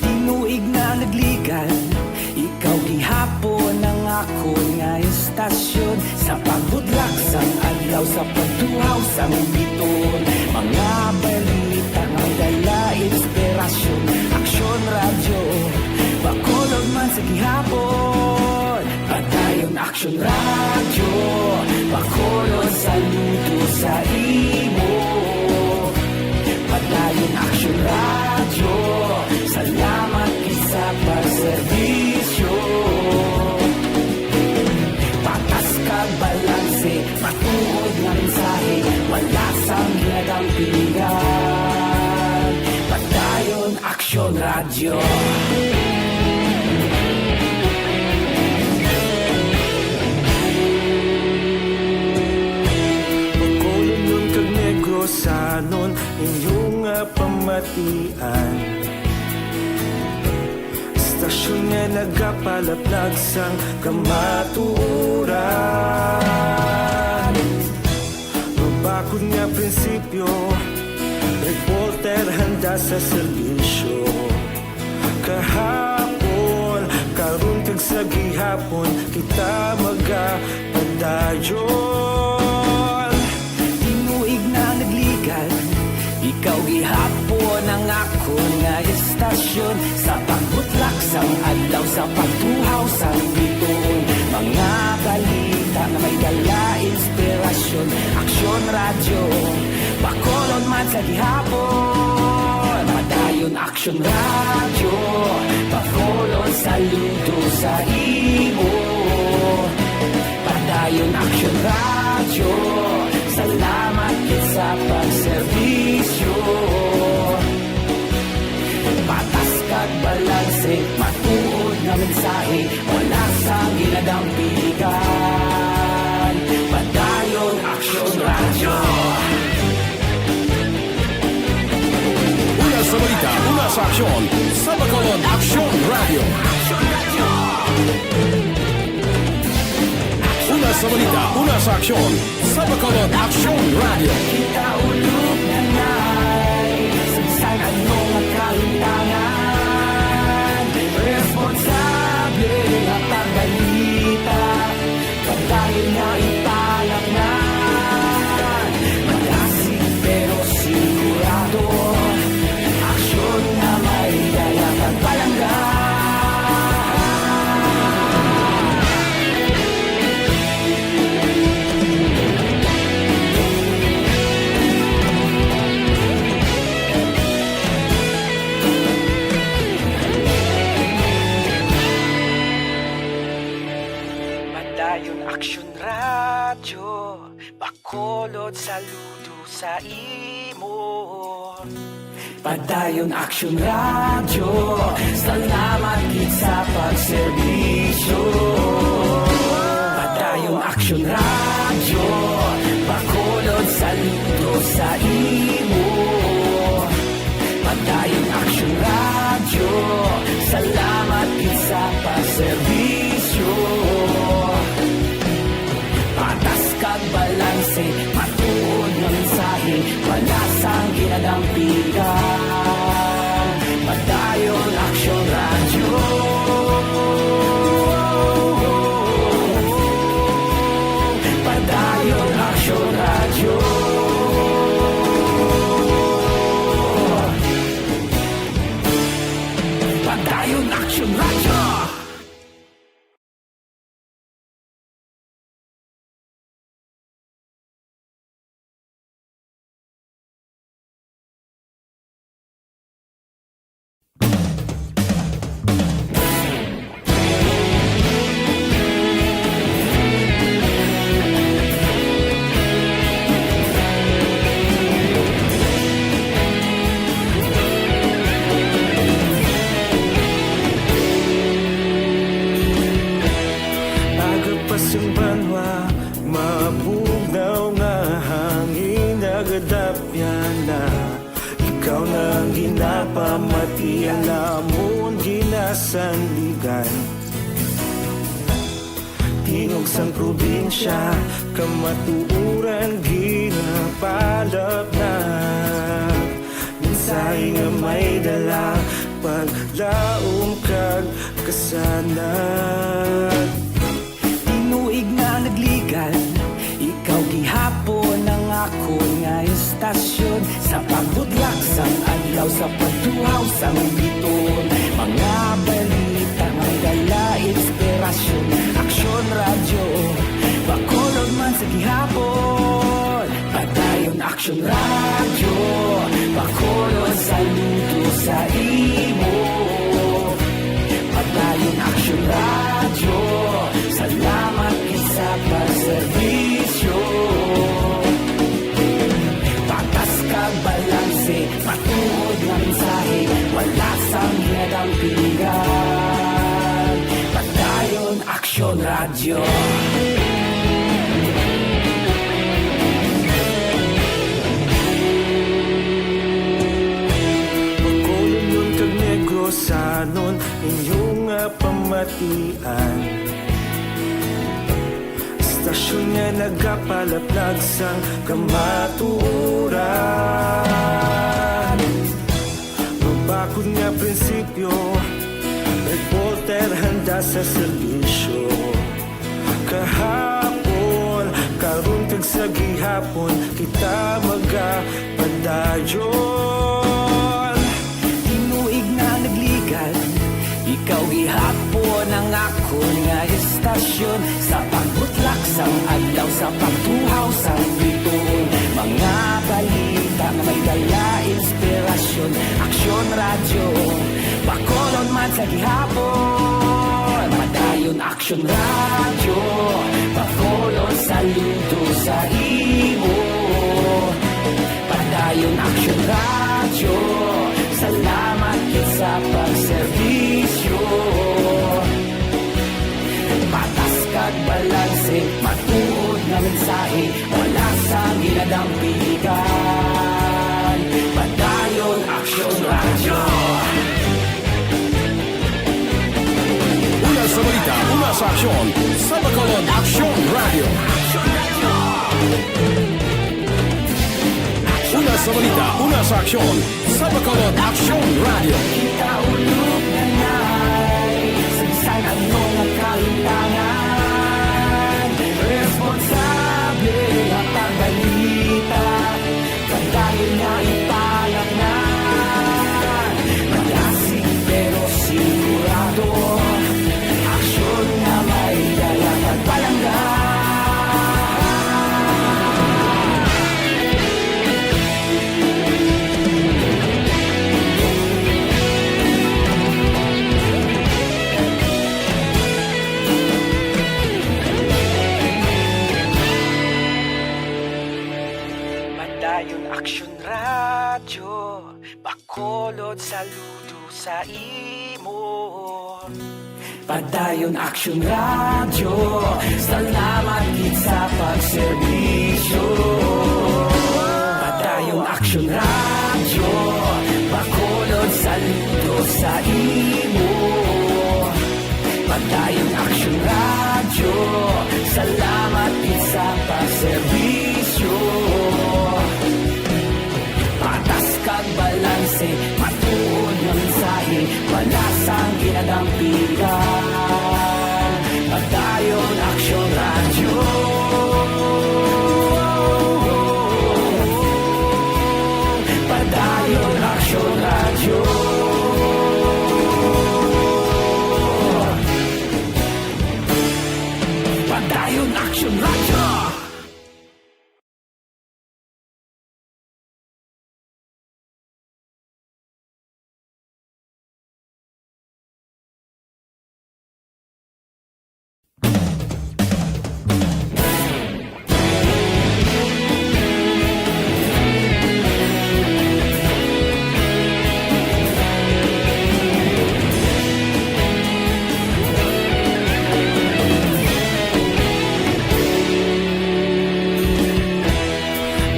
Tinuig na nagligan, ikaw gihapon ang akon nga istasyon. Sa pagbutlak sang adlaw, sa pagtuhaw sang bituon, mga balita nga dala inspirasyon. Aksyon Radyo, Bacolod Sa gihapon, Padayon Aksyon Radyo, Bacolod, saludo sa imo. Padayon Aksyon Radyo, salamat gid sa pagserbisyo. Patas kag balanse, matuod nga mensahe, wala sang ginadampigan. Padayon Aksyon Radyo. Bacolodnon kag Negrosanon, inyo nga pamatian. Istasyon nga nagapalaplag sang kamatuoran. Mabakod nga prinsipyo, reporter handa sa serbisyo. Kahapon, karon kag sa gihapon, kita magapadayon. Tinuig na nagligal, ikaw gihapon ang akon nga istasyon. Sa pagbutlak sang adlaw, sa pagtuhaw sang bituon, mga balita nga may dala inspirasyon. Aksyon Radyo, Bacolod man sa gihapon. Padayon Aksyon Radyo, Bacolod, saludo sa imo. Padayon Aksyon Radyo, salamat gid sa pagserbisyo. Patas kag balanse, matuod nga mensahe, wala sang ginadampigan. Padayon Aksyon Radyo. Una sa balita, una sa aksyon, sa Bacolod Aksyon Radyo. Una sa balita, una sa aksyon, sa Bacolod Aksyon Radyo. Kita ulog na nay, sa bisan ano nga kahimtangan, responsable nga pagbalita, padayon nga ipalatnan. Malasig pero sigurado, aksyon nga may dala kag palangga. Padayon Aksyon Radyo, Bacolod, saludo sa imo. Padayon Aksyon Radyo, salamat gid sa pagserbisyo. Padayon Aksyon Radyo, Bacolod, saludo sa imo. Padayon Aksyon Radyo, salamat gid sa pagserbisyo. Patas kag balanse, matuod nga mensahe, wala sang ginadampigan. Padayon Aksyon Radyo. Padayon Aksyon Radyo. Padayon Aksyon Radyo. Aga pa sang banwa, mabugnaw nga hangin nagadapyan na. Ikaw na ang ginapamati, ang amon ginasandigan. Tingog sang probinsya, kamatuoran ginapalapnag. Mensahe nga may dala, paglaom kag kasanag. Tinuig na nagligal, ikaw gihapon ang akon nga istasyon. Sa pagbutlak sang adlaw, sa pagtuhaw sang bituon, mga balita may dala Aksyon Radyo, Bacolod, saludo sa imo. Padayon Aksyon Radyo, salamat gid sa pagserbisyo. Patas kag balanse, matuod nga mensahe, wala sang ginadampigan. Padayon Aksyon Radyo. Bacolodnon kag Negrosanon, inyo nga pamatian. Istasyon nga nagapalaplag sang kamatuoran. Mabakod nga prinsipyo, reporter handa sa serbisyo. Kahapon, karon kag sa gihapon, kita magapadayon. Tinuig na nagligad, ikaw gihapon ang akon nga istasyon. Sa pagbutlak sang adlaw, sa pagtuhaw sang bituon, mga balita nga may dala inspirasyon. Aksyon Radyo, Bacolod man sa gihapon. Padayon Aksyon Radyo, Bacolod, saludo sa imo. Padayon Aksyon Radyo, salamat gid sa pagserbisyo. Patas kag balanse, matuod nga mensahe, wala sang ginadampigan. Padayon Aksyon Radyo. Una sa balita, una sa aksyon, sa Bacolod Aksyon Radyo. Una sa balita, una sa aksyon, sa Bacolod Aksyon Radyo. Kita ulog na nay, sa bisan ano nga kahitangan, responsable nga pagbalita, padayon nga ipalaknay. Malasig pero sigurado, aksyon nga may dala kag palangga. Padayon Aksyon Radyo, Bacolod, saludo sa imo. Padayon Aksyon Radyo, salamat gid sa pagserbisyo. Padayon Aksyon Radyo, Bacolod, saludo sa imo. Padayon Aksyon Radyo, salamat gid sa pagserbisyo. Patas kag balanse, matuod nga mensahe, wala sang ginadampigan. Padayon Aksyon Radyo. Padayon Aksyon Radyo. Padayon Aksyon Radyo.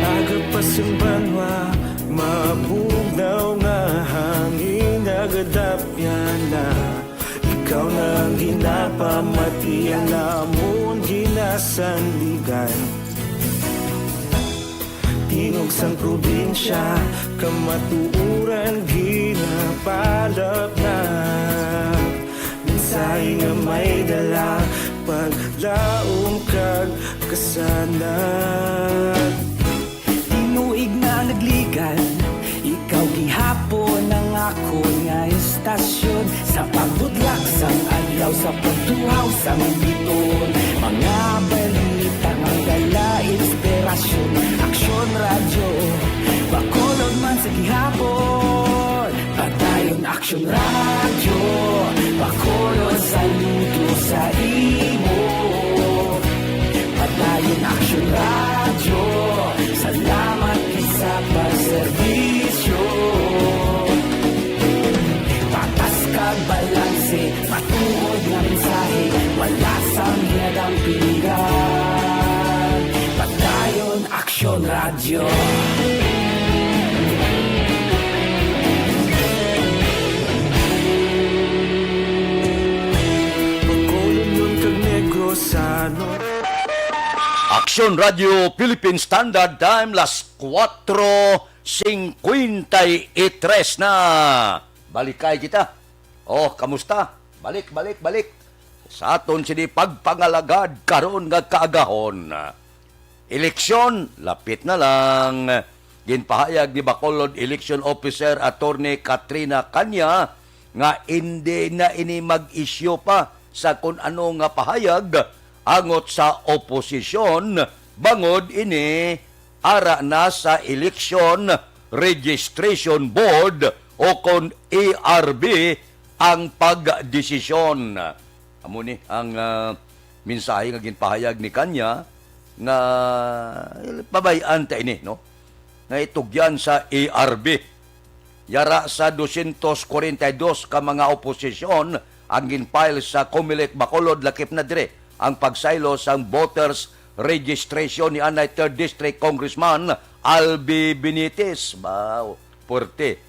Aga pa sing banwa, mabugnaw nga hangin nagadapyan na. Ikaw na ang ginapamatian namon ginasandigan. Tingog sang probinsya, kamatuoran ginapalapnag. Mensahe nga may dala, paglaom kag kasanag. Tinuig na nagligad, ikaw gihapon ang akon nga istasyon. Sa pagbudlak sang adlaw, sa pagtuhaw sang bituon, mga balita nga dala inspirasyon. Aksyon Radyo, Aksyon Radyo, Bacolod, saludo sa imo. Padayon Aksyon Radyo, salamat sa pagserbisyo. Patas kag balanse, matuod nga mensahe, wala sang hinadaang pilihan. Padayon Aksyon Radyo. Bacolod kag Negros sa Aksyon Radyo Philippine Standard Time, las kuwatro singkwenta y tres na. Balikay kita. Oh, kamusta? Balik, balik, balik. Sa aton sini pagpangalagad karon nga kaagahon. Eleksyon, lapit na lang. Ginpahayag ni Bacolod Election Officer Attorney Katrina Canya nga indi na ini mag-isyu pa sa kun ano nga pahayag angot sa oposisyon bangod ini ara na sa Election Registration Board o kon E R B ang pagdesisyon. Amo ni ang, ah, mensahe nga ginpahayag ni Canya nga pabay-an ta ini, no? Nga itugyan sa E R B. Yara sa dosyentos kwarenta y dos ka mga oposisyon ang gin-file sa Comelec Bacolod, lakip na dire ang pagsaylo sang voters registration ni anay Third District Congressman Albi Benitez. Wow, puwerte.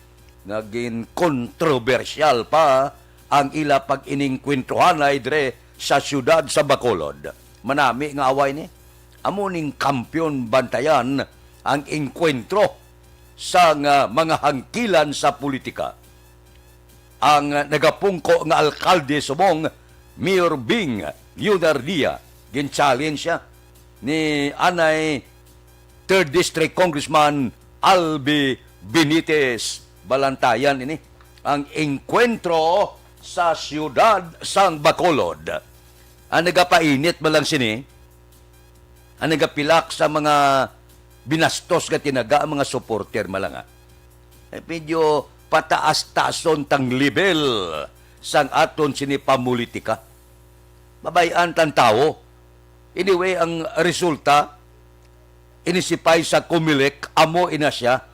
Naging kontrobersyal pa ang ila pag-iningkwentruhanay dire sa siyudad sa Bacolod. Manami nga away ni. Amo ning kampiyon bantayan ang engkwentro sang, ah, mga hangkilan sa politika. Ang, ah, nagapungko nga alkalde subong, Mayor Bing Leonardia, gin-challenge siya ni anay Third District Congressman Albi Benitez. Balantayan ini ang engkwentro sa siyudad sang Bacolod. Ang nagapainit man lang sini, ang nagapilak sa mga binastos nga tinaga ang mga supporter man lang, ha. Eh, medyo pataas-taason tang level sang aton sini pamulitika. Babay-an tang tawo. Anyway, ang resulta, inisipay sa Comelec, amo ina siya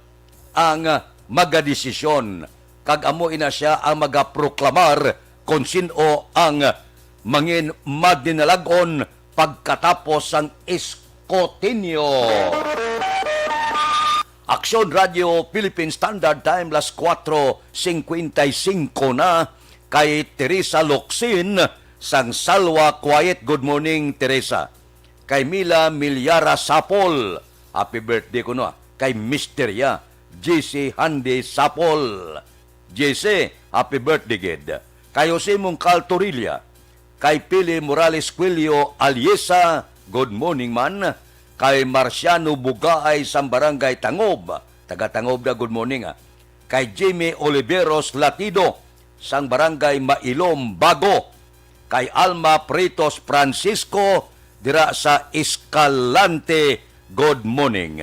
ang, ah, magadesisyon, kag amo ina siya ang magaproklamar kon sin-o ang mangin madinalag-on pagkatapos sang eskutinyo. Aksyon Radyo Philippine Standard Time, las kuwatro singkwenta y singko na. Kay Teresa Locsin sang Salwa Quiet, good morning, Teresa. Kay Mila Milyara Sapol, happy birthday kuno, ah. Kay Misteria, J C Hande Sapol. J C, happy birthday gid. Kay Jose Mungkal Torilla, kay Pili Morales Quilio Aliesa, good morning man. Kay Marciano Bugaay sang Barangay Tangob, taga Tangob na, good morning, ah. Kay Jimmy Oliveros Latido sang Barangay Mailom Bago. Kay Alma Pritos Francisco dira sa Escalante, good morning.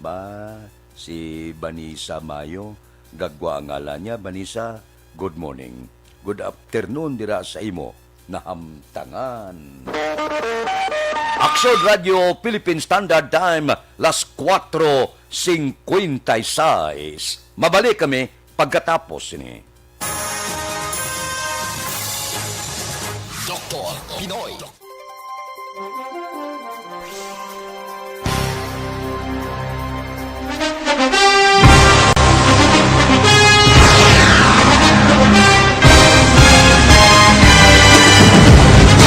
Ba, si Vanessa Mayo, gagwa ang ngalan niya, Vanessa, good morning. Good afternoon dira sa imo nahamtangan. Aksyon Radyo Philippine Standard Time, las kuwatro singkwenta y seis. Mabalik kami pagkatapos sini. Doktor Pinoy.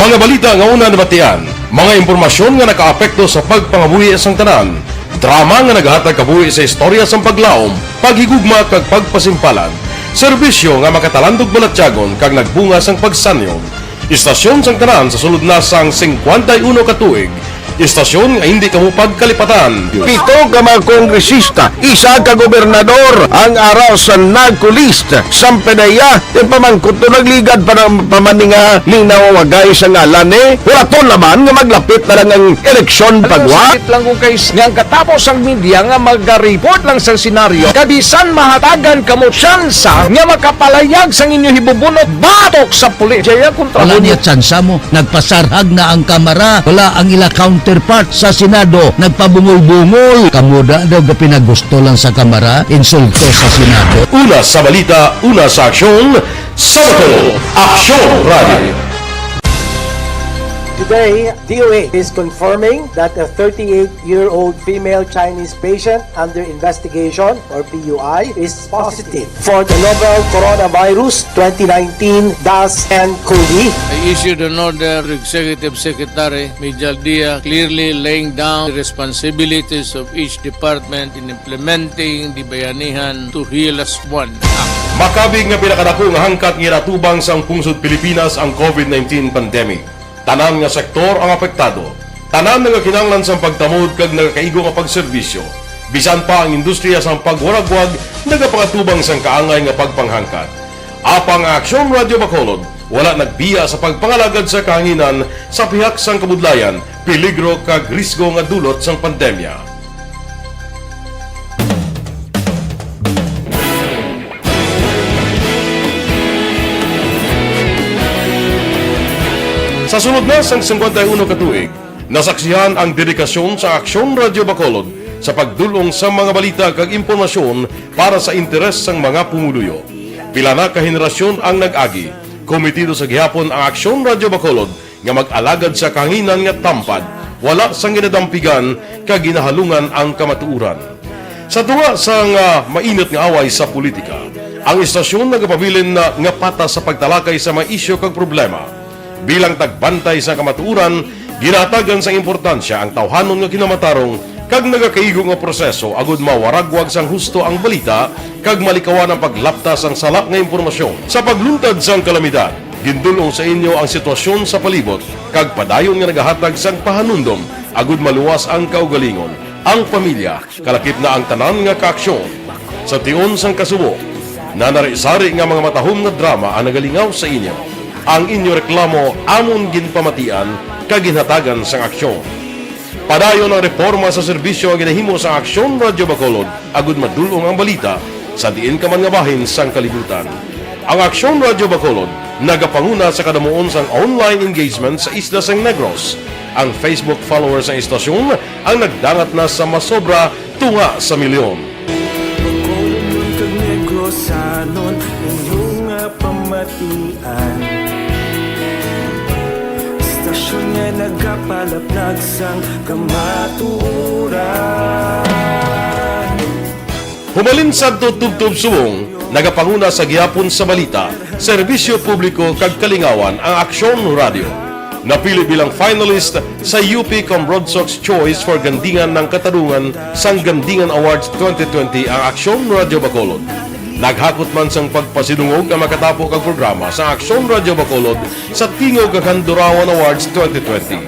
Mga balita nga una nabatian, mga impormasyon nga nakaapekto sa pagpangabuhi sang tanan, drama nga nagahatag kabuhi sa istorya sang paglaom, paghigugma kag pagpasimpalan, serbisyo nga makatalandog balatyagon kag nagbunga sang pagsanyon. Istasyon sang tanan sa sulod na sang singkwenta y uno ka tuig, Istasyon nga hindi kamo pagkalipatan. Pito ka mga kongresista, isa ka gobernador ang ara sa NAGCO list. Sampanaya, yung pamangkot to nagligad pa ng pamaninga ning nawawagay sa ngalan eh. Wala to naman nga maglapit na lang ang eleksyon pagwa. Sakit lang kung kay nga ang katapos ang media nga mag-report lang sa senaryo, kabisan mahatagan kamo tsansa nga makapalayag sang inyo hibubunot batok sa pulis. Jaya kontra Wala mo. Niya tsansa mo. Nagpasarhag na ang kamara. Wala ang ila counterpart sa Senado. Nagpabungol-bungol. Kamo da daw gapinagusto lang sa kamara. Insulto sa Senado. Una sa balita, una sa aksyon, sa Bacolod, Aksyon Radio. Today, D O A is confirming that a thirty-eight-year-old female Chinese patient under investigation, or P U I, is positive for the novel coronavirus twenty nineteen dash N COVID. I issued an order to Executive Secretary Mijal Dia, clearly laying down the responsibilities of each department in implementing the Bayanihan to Heal As One Act. Makabig nga pinakadako nga hangkat nga ginatubang sang pungsod Pilipinas ang COVID nineteen pandemic. Tanan nga sektor ang apektado. Tanan nga kinahanglan sang pagtamod kag nagakaigo nga pagserbisyo. Bisan pa ang industriya sang pagwaragwag nagapangatubang sang kaangay nga pagpanghangkat. Apang ang Aksyon Radio Bacolod wala nagbiya sa pagpangalagad sa kahanginan sa pihak sang kabudlayan, peligro kag risgo nga dulot sang pandemya. Sa sulod na sang singkwenta y uno ka tuig, nasaksihan ang dedikasyon sa Aksyon Radio Bacolod sa pagdul-ong sa mga balita kag impormasyon para sa interes sang mga pumuluyo. Pila na ka henerasyon ang nag-agi. Komitido sa gihapon ang Aksyon Radio Bacolod nga mag-alagad sa kahanginan nga tampad, wala sang ginadampigan kag ginahalungan ang kamatuoran. Sa tunga sang, ah, mainit nga away sa politika, ang istasyon nagapabilin na nga patas sa pagtalakay sa mga isyu kag problema. Bilang tagbantay sa kamatuoran, ginahatagan sang importansya ang tawhanon nga kinamatarong kag nagakaigo nga proseso agud mawaragwag sang husto ang balita kag malikawan ang paglapta sang sala nga impormasyon. Sa pagluntad sang kalamidad, gindul-ong sa inyo ang sitwasyon sa palibot kag padayon nga nagahatag sang pahanumdom agud maluwas ang kaugalingon, ang pamilya, kalakip na ang tanan nga kaaksyon. Sa tion sang kasubo, nanari-sari nga mga matahom nga drama ang nagalingaw sa inyo. Ang inyo reklamo amon ginpamatian kag ginhatagan sang aksyon. Padayon ang reporma sa serbisyo nga ginahimo sa Aksyon Radio Bacolod agud madul-ong ang balita sa diin ka man nga bahin sang kalibutan. Ang Aksyon Radio Bacolod nagapanguna sa kadamuon sang online engagement sa isla sang Negros. Ang Facebook followers sang istasyon ang nagdangat na sa masobra tunga sa milyon. Bacolodnon kag Negrosanon, inyo nga pamatian. Istasyon nga nagapalapnag sang kamatuoran. Humalin sadto tubtob subong, nagapanguna sa gihapon sa balita, serbisyo publiko kag kalingawan ang Aksyon Radio. Napili bilang finalist sa U P Cambrodsoc's Choice for Gandingan ng Katarungan sang Gandingan Awards twenty twenty ang Aksyon Radio Bacolod. Naghakot man sang pagpasidungog ang makatapo kag programa sa Aksyon Radio Bacolod sa Tingog kag Handurawan Awards twenty twenty.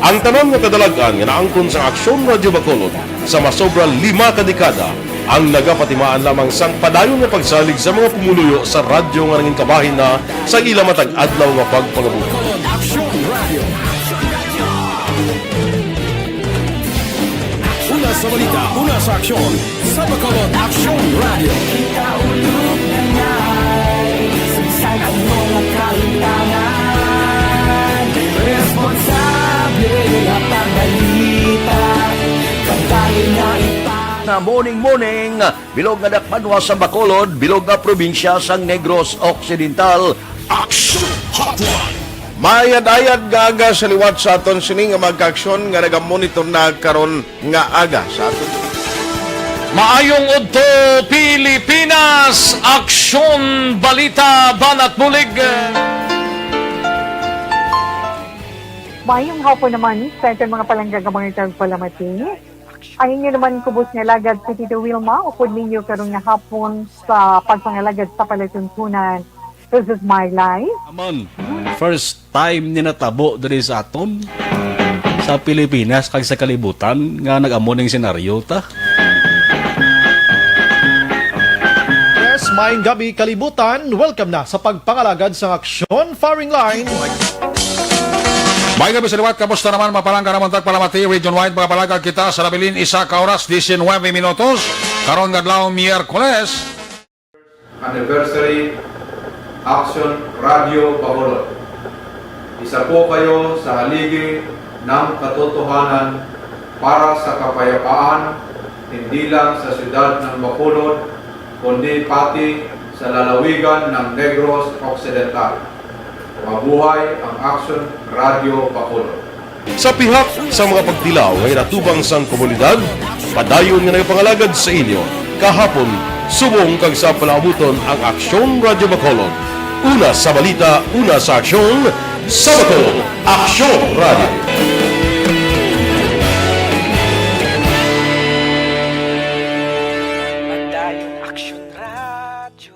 Ang tanan nga kadalag-an nga naangkon sa Aksyon Radio Bacolod sa masobra lima ka dekada ang nagapatimaan lamang sang padayon nga pagsalig sa mga pumuluyo sa radyo nga nangin kabahin na sa ila matag adlaw nga pagpangabuhi. Aksyon Radio. Una sa balita, una sa aksyon, sa Bacolod Aksyon Radio. Kita ulog na ngay, sagsag ang mga kaintangan. Responsable ang pagbalita, pagdali na ipa- Na morning, morning. Bilog nga dakbanwa sa Bacolod, bilog nga probinsya sang Negros Occidental. Action Hotline. Maayad-ayad nga aga sa liwat sa aton sini nga mga kaaksyon nga nagamonitor na karon nga aga sa aton. Maayong udto, Pilipinas! Aksyon, balita, banat, bulig. Maayong hapon naman sa aton mga palangga nga mga tagpalamati. Ang inyo naman kubos nga alagad si Tito Wilma, upod ninyo karon nga hapon sa pagpangalagad sa palatuntunan. This is my life. Naman, first time ni natabo diri sa aton. sa Pilipinas kag sa kalibutan nga nag-amo ning senaryo ta. Yes, maayong gabi, kalibutan. Welcome na sa pagpangalagad sa Aksyon Firing Line. May gabi sa liwat, kamusta naman? Mapalangga naman tagpalamati, region-wide, mga palagag kita sa nabilin, isa ka oras, diecinuebe minutos. Karon nga adlaw, Miyerkules. Anniversary, Aksyon Radio Bacolod. Isa po kayo sa haligi ng katotohanan para sa kapayapaan, hindi lang sa siyudad ng Bacolod, kundi pati sa lalawigan ng Negros Occidental. Mabuhay ang Aksyon Radio Bacolod. Sa pihak sa mga pagtilaw nga ginatubang sang komunidad, padayon nga nagapangalagad sa inyo kahapon, subong kag sa palaabuton ang Aksyon Radio Bacolod. Una sa balita, una sa aksyon, sa Bacolod, Aksyon Radio. Padayon Aksyon Radio.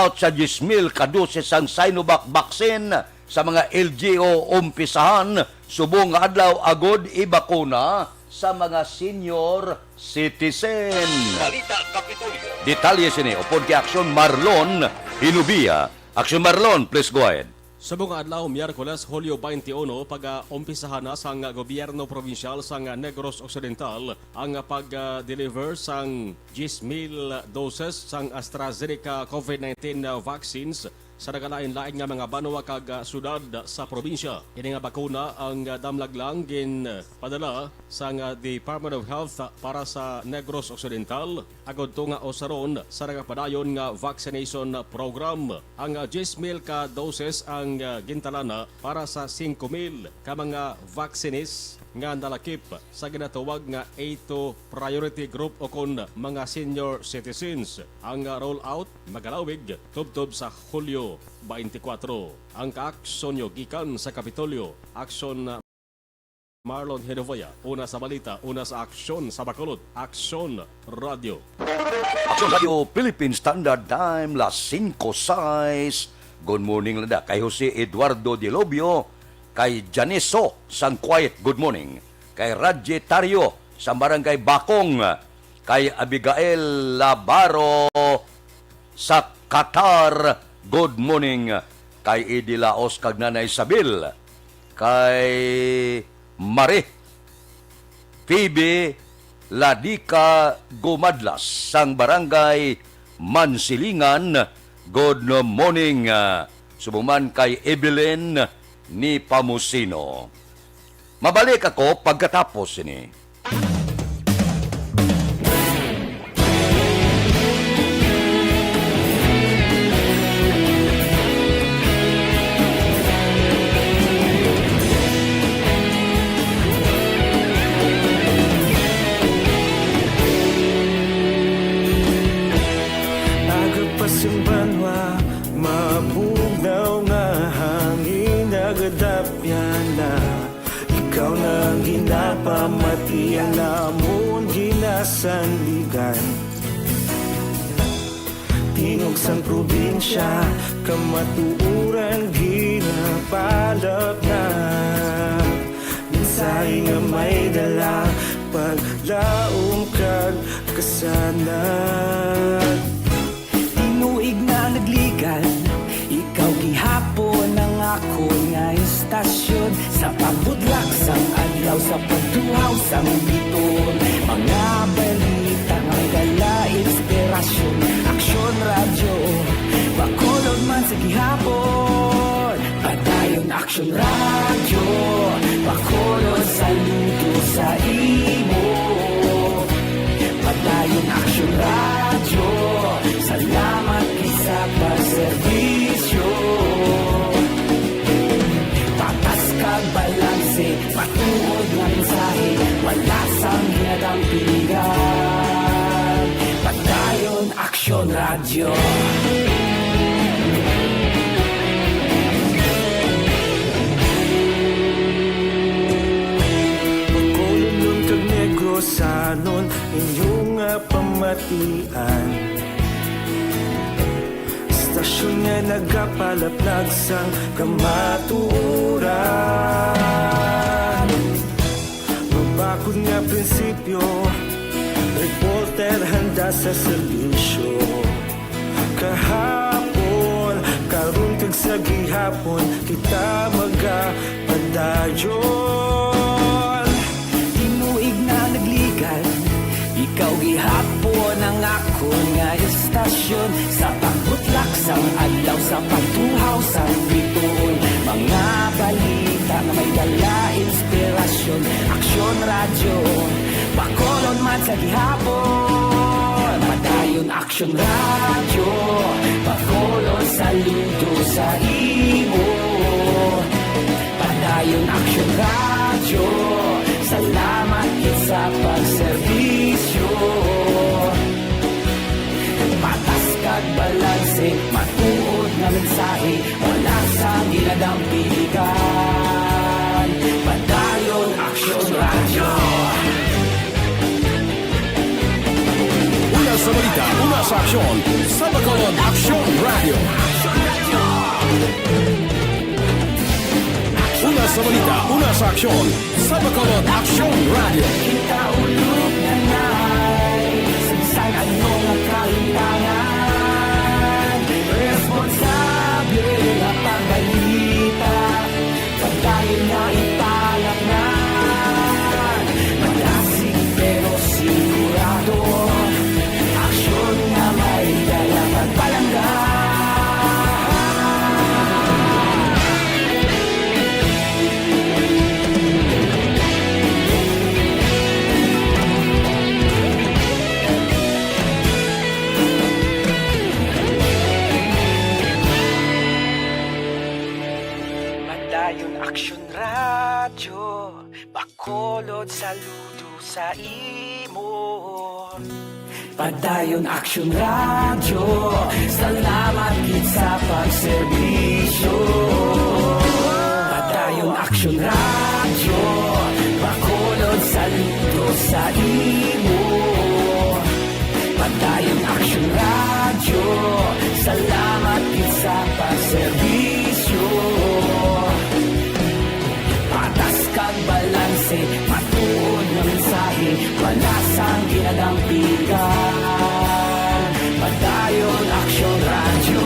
Out sa diyes mil ka dosis sang Sinovac vaccine sa mga L G U umpisahan subong nga adlaw agod ibakuna sa mga senior citizen. Balita Kapitolyo. Detalye sini upod kay Aksyon Marlon Hinubia. Aksyon Marlon, please go ahead. Subong nga adlaw, Miyerkules, Hulyo twenty-one, pag-umpisahan na sang gobyerno probinsyal sang Negros Occidental ang pag-deliver sang diyes mil doses sang AstraZeneca COVID nineteen vaccines sa nagalain-lain nga mga banwa kag, ah, syudad sa probinsya. Ini nga bakuna ang, ah, damlag lang ginpadala sang, ah, Department of Health, ah, para sa Negros Occidental, agud to nga usaron sa nagapadayon nga vaccination program. Ang, ah, diyes mil ka doses ang, ah, gintalana para sa singko mil ka mga vaccinees nga nalakip sa ginatawag nga A two priority group o kon mga senior citizens. Ang, ah, rollout magalawig tubtob sa Hulyo twenty-four. Ang kaaksyon nyo gikan sa Kapitolyo, Aksyon, ah, Marlon Hinovaya, una sa balita, una sa aksyon sa Bacolod, Aksyon Radio. Aksyon Radio Philippine Standard Time, las singko sais. Good morning, lada kay Jose Eduardo Dilobio, kay Janiso Sangkuait, good morning. Kay Radje Tario sa Barangay Bakong, kay Abigail Labaro sa Qatar, good morning. Kay Idi Laos kag Nanay Sabil, kay Marie Phoebe Ladika Gumadlas sang Barangay Mansilingan, good morning. Subong man kay Evelyn ni Pamusino. Mabalik ako pagkatapos sini. Aga pa sing banwa, mabugnaw nga hangin, nagadapyan na. Ikaw na ang ginapamatian namon ginasandigan. Tingog sang probinsya, kamatuoran gina. Palapnag, mensahe nga may dala, paglaom kag kasanag. Tinuig na nagligan, ikaw gihapon ang akon nga istasyon. Sa pagbudlak sang adlaw, sa pagtuhaw sang bituon, mga balita nga may dala inspirasyon. Aksyon Radyo, Bacolod man sa gihapon. Padayon Aksyon Radyo, Bacolod, saludo sa imo. Padayon Aksyon Radyo, salamat gid sa pagserbisyo. Patas kag balanse, matuod nga mensahe, wala sang ginadampigan. Padayon Aksyon Radyo. Bacolodnon kag Negrosanon, inyo nga pamatian. Istasyon nga nagapalapnag sang kamatuoran. Mabakod nga prinsipyo, reporter handa sa serbisyo. Kahapon, karon kag sa gihapon, kita magapadayon. Tinuig na nagligan, ikaw gihapon ang akon nga istasyon. Sa pagbutlak sang adlaw, sa pagtuhaw sang bituon, mga balita nga may dala inspirasyon. Aksyon Radyo, Bacolod man sa gihapon. Padayon Aksyon Radyo, Bacolod, saludo sa imo. Padayon Aksyon Radyo, salamat gid sa pagserbisyo. Patas kag balanse, matuod nga mensahe, wala sang ginadampigan. Padayon Aksyon Radyo. Una sa balita, una sa aksyon, sa Bacolod Aksyon Radyo. Una sa balita, una sa aksyon, sa Bacolod Aksyon Radyo. Kita ulog na na'y sa bisan ano nga kahintangan. Responsable nga pagbalita, pagdayon nga ipalapnan. Malasig pero sigurado, aksyon nga may dala pagpalangga. Padayon Aksyon Radyo, Bacolod, saludo sa imo. Padayon Aksyon Radyo, salamat gid sa pagserbisyo. Padayon Aksyon Radyo, Bacolod, saludo sa imo. Padayon Aksyon Radyo, salamat gid sa pagserbisyo. Patas kag balanse, matuod nga mensahe, wala sang ginadampigan. Padayon Aksyon Radyo.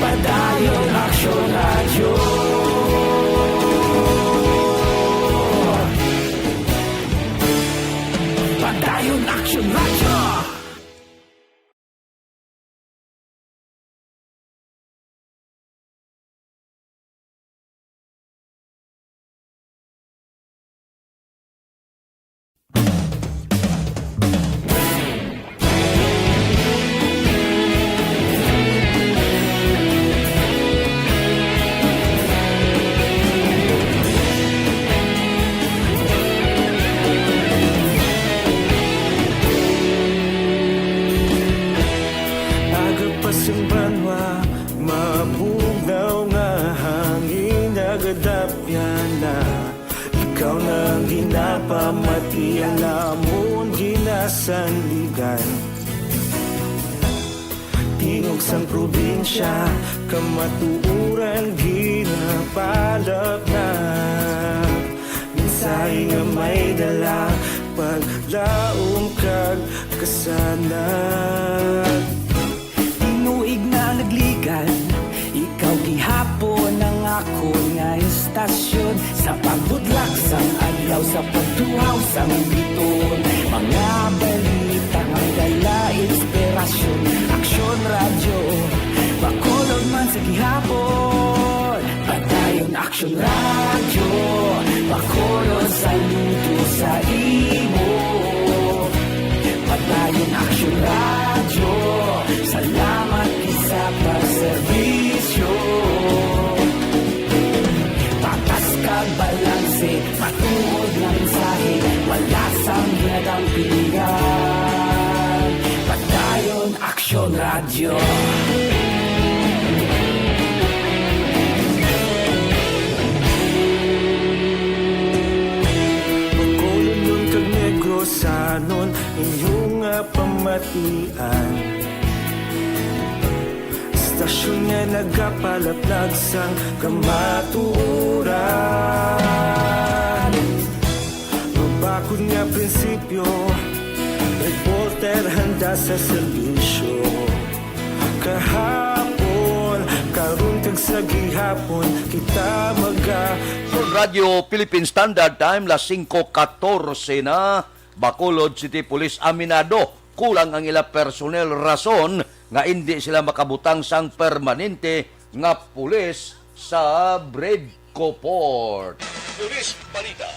Padayon Aksyon Radyo. Padayon Aksyon Radyo. Aga pa sing banwa, mabugnaw nga hangin nagadapyan na. Ikaw na ang ginapamatian namon ginasandigan. Tingog sang probinsya, kamatuoran ginapalapnap. Mensahe nga may dala, paglaom kag kasanag. Tinuig na nagligad, ikaw gihapon ang akon nga istasyon. Sa pagbudlak sang adlaw, sa pagtuhaw sang biton, mga balita nga dala inspirasyon. Aksyon Radyo, Bacolod man sa gihapon. Padayon Aksyon Radyo, Bacolod, saludo sa imo. Padayon Aksyon Radyo, salamat gid sa pagserbisyo. Patas kag balanse, matuod nga mensahe, wala sang ginadampingan. Padayon Aksyon Radyo. Bacolodnon kag Negrosanon, inyo nga pamatian. Istasyon nga nagapalaplag sang kamatuoran. Mabakod nga prinsipyo, reporter handa sa serbisyo. Kahapon, karon kag sa gihapon, kita maga- Radyo Philippine Standard Time, las singko katorse na. Bacolod City Police aminado kulang ang ila personnel, rason nga indi sila makabutang sang permanente nga pulis sa Bredco Port. Police Balita.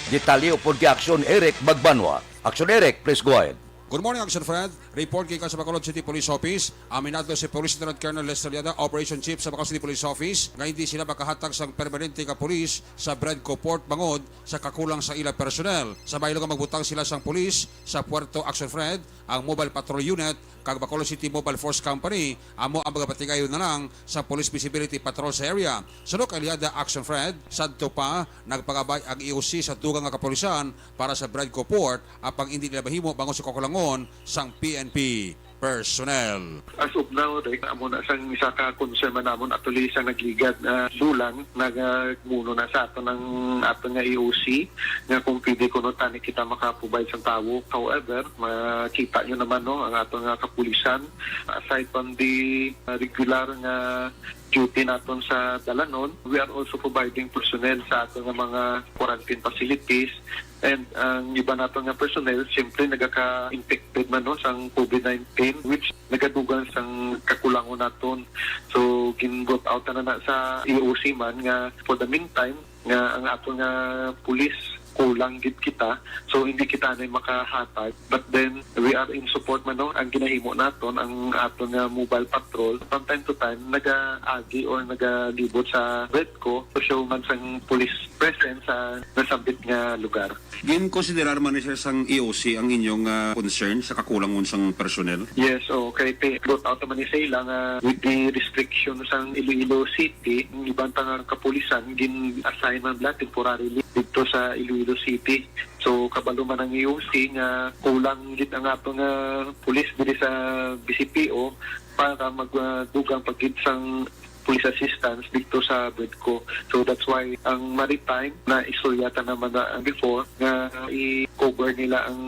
Detalye upod kay Aksyon Eric Magbanwa. Aksyon Eric, please go ahead. Good morning, Action Fred. Report gikan sa Bacolod City Police Office. Aminado si Police Lieutenant Colonel Lester Liada, Operation Chief sa Bacolod City Police Office, nga hindi sila makahatag sang permanente nga pulis sa Bredco Port bangod sa kakulang sa ila personnel. Sa mailo nga magbutang sila sang pulis sa Puerto, Action Fred, ang Mobile Patrol Unit kag Bacolod City Mobile Force Company amo ang magapatigayon na lang sa Police Visibility Patrol sa area. Suno kay Liada, Action Fred, sadto pa nagpangabay ang E O C sa dugang nga kapulisan para sa Bredco Port, apang indi nila mahimo bangod sa kakulangon sang P N P personnel. As of now, Rick, amo na sang isa ka concern man namon, actually, sa nagligad na bulan, nagamuno na sa aton ang aton nga E O C nga kung pwede kuno tani kita makaprovide sang tawo. However, makita nyo naman, no, ang aton nga kapulisan, aside from the, uh, regular nga duty naton sa dalanon, we are also providing personnel sa aton nga mga quarantine facilities. And ang iba naton nga personnel, siyempre, nagaka-infected man, no, sang COVID nineteen, which nagadugang sang kakulangon naton. So, gin-brought out na na sa E O C man nga, for the meantime, nga ang aton nga pulis, kulang gid kita. So, hindi kita na makahatag. But then, we are in support man, no? Ang ginahimo naton, ang aton nga mobile patrol, from time to time, nagaagi or nagalibot sa Bredco to show man sang police presence sa nasambit nga lugar. Ginkonsiderar man ni, sir, sang E O C ang inyong, ah, concern sa kakulangon sang personnel? Yes, okay. Ti-, brought out naman ni sa ila nga with the restriction sang Iloilo City, ang iban pa nga kapulisan, gin-assign man bala temporarily dito sa Iloilo City. So, kabalo man ang E O C nga kulang gid ang ato nga pulis diri sa B C P O para mag, ah, dugang pa gid sang police assistance dito sa Bredco. So, that's why ang maritime na istorya ta naman na before nga i-cover nila ang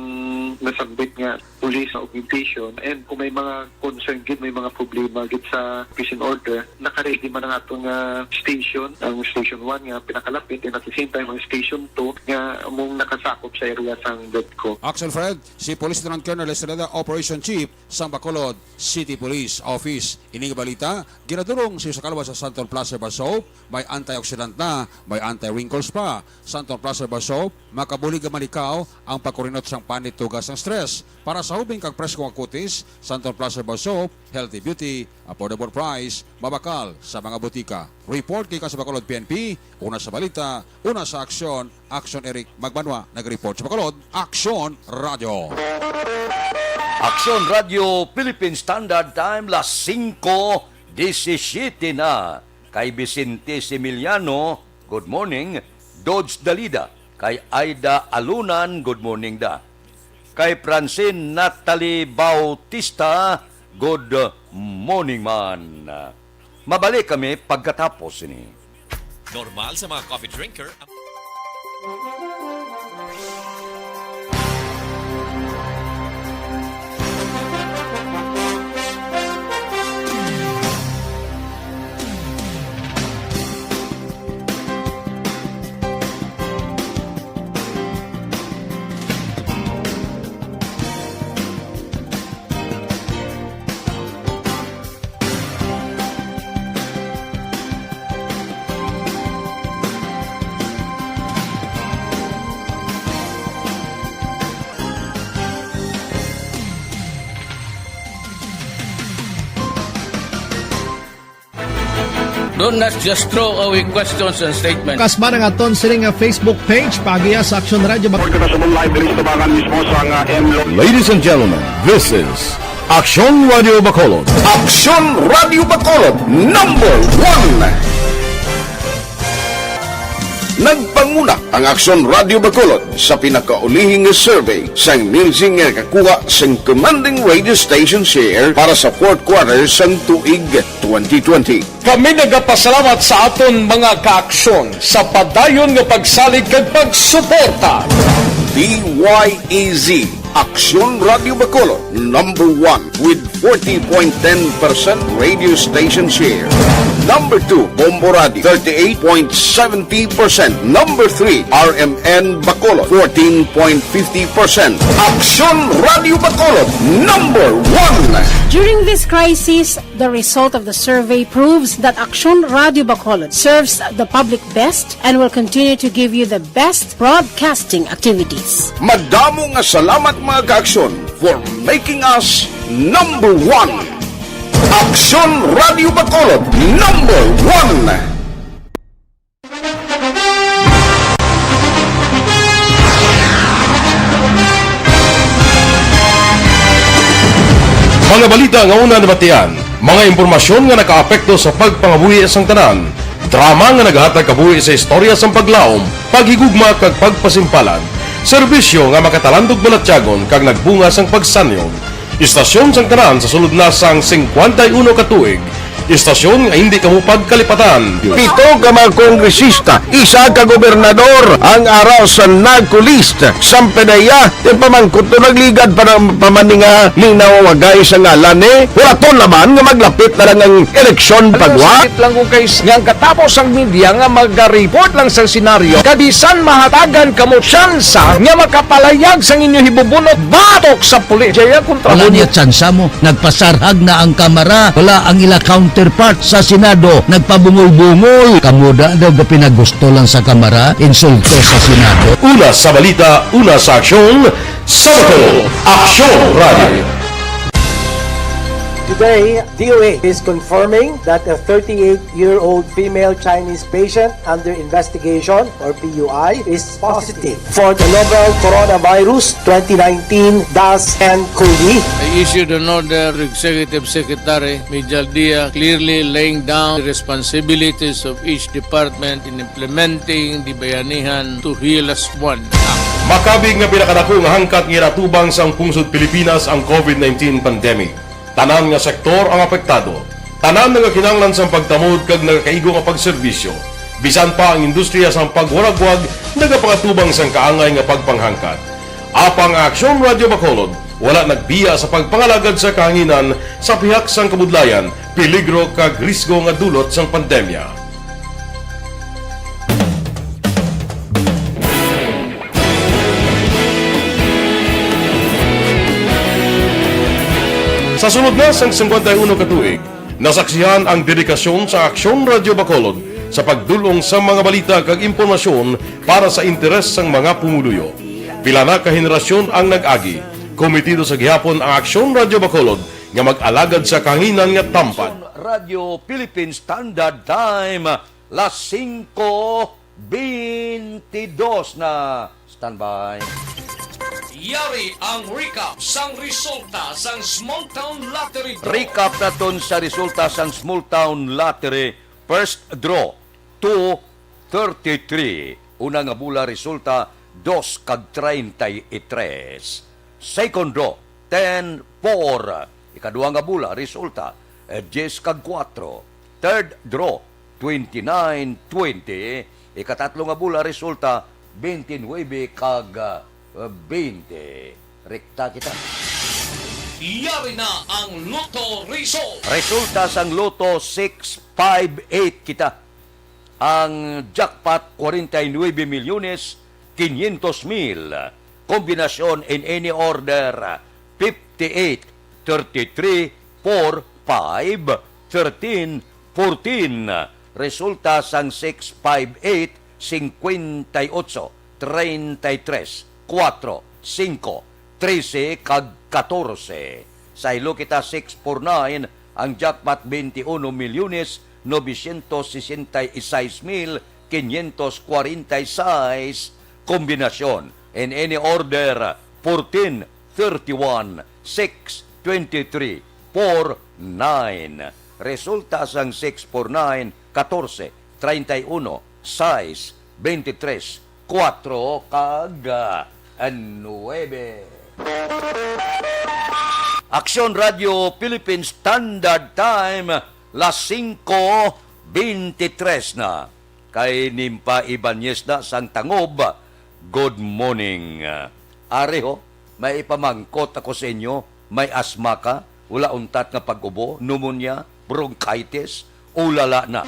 nasambit nga police augmentation. And kung may mga concern gid, may mga problema gid sa peace and order, naka-ready man ang aton nga station, ang Station one nga pinakalapit, and at the same time ang Station two nga mong nakasakop sa area sang Bredco. Action Fred, si Police Lieutenant Colonel Estrada, Operation Chief sang Bacolod City Police Office. Ining balita ginadulong sa kalwa sa Santon Plus Herbal Soap. May antioxidant na, may anti-wrinkles pa. Santon Plus Herbal Soap, makabulig nga malikaw ang pagkurinot sang panit, tuga sang stress. Para sa hubing kag presko nga kutis, Santon Plus Herbal Soap, healthy beauty, affordable price, mabakal sa mga butika. Report gikan sa Bacolod P N P, una sa balita, una sa aksyon, Aksyon Eric Magbanwa, nag-report sa Bacolod, Aksyon Radyo. Aksyon Radyo Philippine Standard Time, las singko disisiyete na. Kay Vicente Similiano, good morning. Dodge Dalida, kay Aida Alunan, good morning da. Kay Francine Natalie Bautista, Good morning man. Mabalik kami pagkatapos ini. Normal sa mga coffee drinker ang Do not just throw away questions and statements. Kasba ang aton sini nga Facebook page, paagiya sa Aksyon Radio Bac- Pagkakasabong live diri sa tabangan mismo sa nga M Lo- Ladies and gentlemen, this is Aksyon Radio Bacolod. Aksyon Radio Bacolod, number one. Nagpanguna ang Aksyon Radio Bacolod sa pinakaulihing nga survey sang Nielsen nga nakakuha sang commanding radio station share para sa fourth quarter sang tuig twenty twenty. Kami nagapasalamat sa aton mga kaaksyon sa padayon nga pagsalig kag pagsuporta. D Y E Z, Aksyon Radio Bacolod, number one with forty point ten percent radio station share. Number two, Bombo Radio, thirty-eight point seventy percent. Number three, R M N Bacolod, fourteen point fifty percent. Aksyon Radio Bacolod, number one. During this crisis, the result of the survey proves that Aksyon Radio Bacolod serves the public best and will continue to give you the best broadcasting activities. Madamo nga salamat, mga kaaksyon, for making us number one. Aksyon Radio Bacolod, number one. Mga balita nga una nabatian, mga impormasyon nga nakaapekto sa pagpangabuhi sang tanan, drama nga nagahatag kabuhi sa istorya sang paglaom, paghigugma kag pagpasimpalan, serbisyo nga makatalandog balatyagon kag nagbunga sang pagsanyog. Istasyon sang tanan sa sulod na sang singkwenta y uno ka tuig. Istasyon nga hindi kamo pagkalipatan. Pito ka mga kongresista, isa ka gobernador ang ara sa NAGCO list. Sampanaya, ti pamangkot to nagligad pa ng pamaninga ning nawawagay sa ngalan ni Huraton naman nga maglapit na lang ang eleksyon pagwa. Sakit lang kung kay nga ang katapos ang media nga magariport lang sa senaryo. Kabisan mahatagan kamo tsansa nga makapalayag sang inyo hibubunot batok sa pulis. Jaya kontra Wala mo niya tsansa mo. Nagpasarhag na ang Kamara. Wala ang ila counterpart sa Senado. Nagpabungol-bungol. Kamo da daw gapinagusto lang sa Kamara. Insulto sa Senado. Una sa balita, una sa aksyon, sa Bacolod, Aksyon Radio. Today, D O A is confirming that a thirty-eight-year-old female Chinese patient under investigation, or P U I, is positive for the novel coronavirus twenty nineteen dash N COVID. I issued an order to Executive Secretary Mijal Dia, clearly laying down the responsibilities of each department in implementing the Bayanihan to Heal Us One Act. Makabig nga pinakadako nga hangkat nga ginatubang sang pungsod Pilipinas ang COVID nineteen pandemic. Tanan nga sektor ang apektado. Tanan nagakinahanglan sang pagtamod kag nagakaigo nga pagserbisyo. Bisan pa ang industriya sang pagwaragwag nagapangatubang sang kaangay nga pagpanghangkat. Apang ang Aksyon Radio Bacolod wala nagbiya sa pagpangalagad sa kahanginan sa pihak sang kabudlayan, peligro kag risgo nga dulot sang pandemya. Sa sulod na sang singkwenta y uno ka tuig, nasaksihan ang dedikasyon sa Aksyon Radio Bacolod sa pagdul-ong sa mga balita kag impormasyon para sa interes sang mga pumuluyo. Pila na ka henerasyon ang nag-agi. Komitido sa gihapon ang Aksyon Radio Bacolod nga mag-alagad sa kahanginan nga tampad. Radio Philippine Standard Time, las singko beintidos na. Standby. Yari ang recap sang resulta sang Small Town Lottery Draw. Recap naton sa resulta sang Small Town Lottery First Draw two thirty-three. Una nga bola resulta, dos kag treinta y tres. Second Draw, ten four. Ikadua nga bola, resulta, eh, diyes kag kuwatro. Third draw, twenty-nine twenty. Ikatatlo nga bola, resulta, twenty-nine kag, ah, twenty. Rekta kita. Yari na ang Lotto Result. Resulta sang Lotto, six five eight kita. Ang jackpot, forty-nine milyones quinientos mil. Kombinasyon in any order, fifty-eight, thirty-three, four, five, thirteen, fourteen. Resulta sang six five eight, cincuenta y ocho, treinta y tres, cuatro, cinco, trese kag katorse. Saylo kita, six four nine, ang jackpot, veintiuno milyones novecientos sesenta y seis mil quinientos cuarenta y seis. Kombinasyon, in any order, fourteen, thirty-one, six, twenty-three, four, nine. Resulta sang six four nine, katorse, treinta y uno, sais, veintitrés, kuwatro, kag, ah, nuebe. Aksyon Radio Philippines Standard Time, las singko beintitrés na. Kay Nimpa Ibanez na sang Tangob, good morning. Ari ho, may ipamangkot ako sa inyo, may asma ka, wala untat nga pag-ubo, pneumonia, bronchitis, ulala na.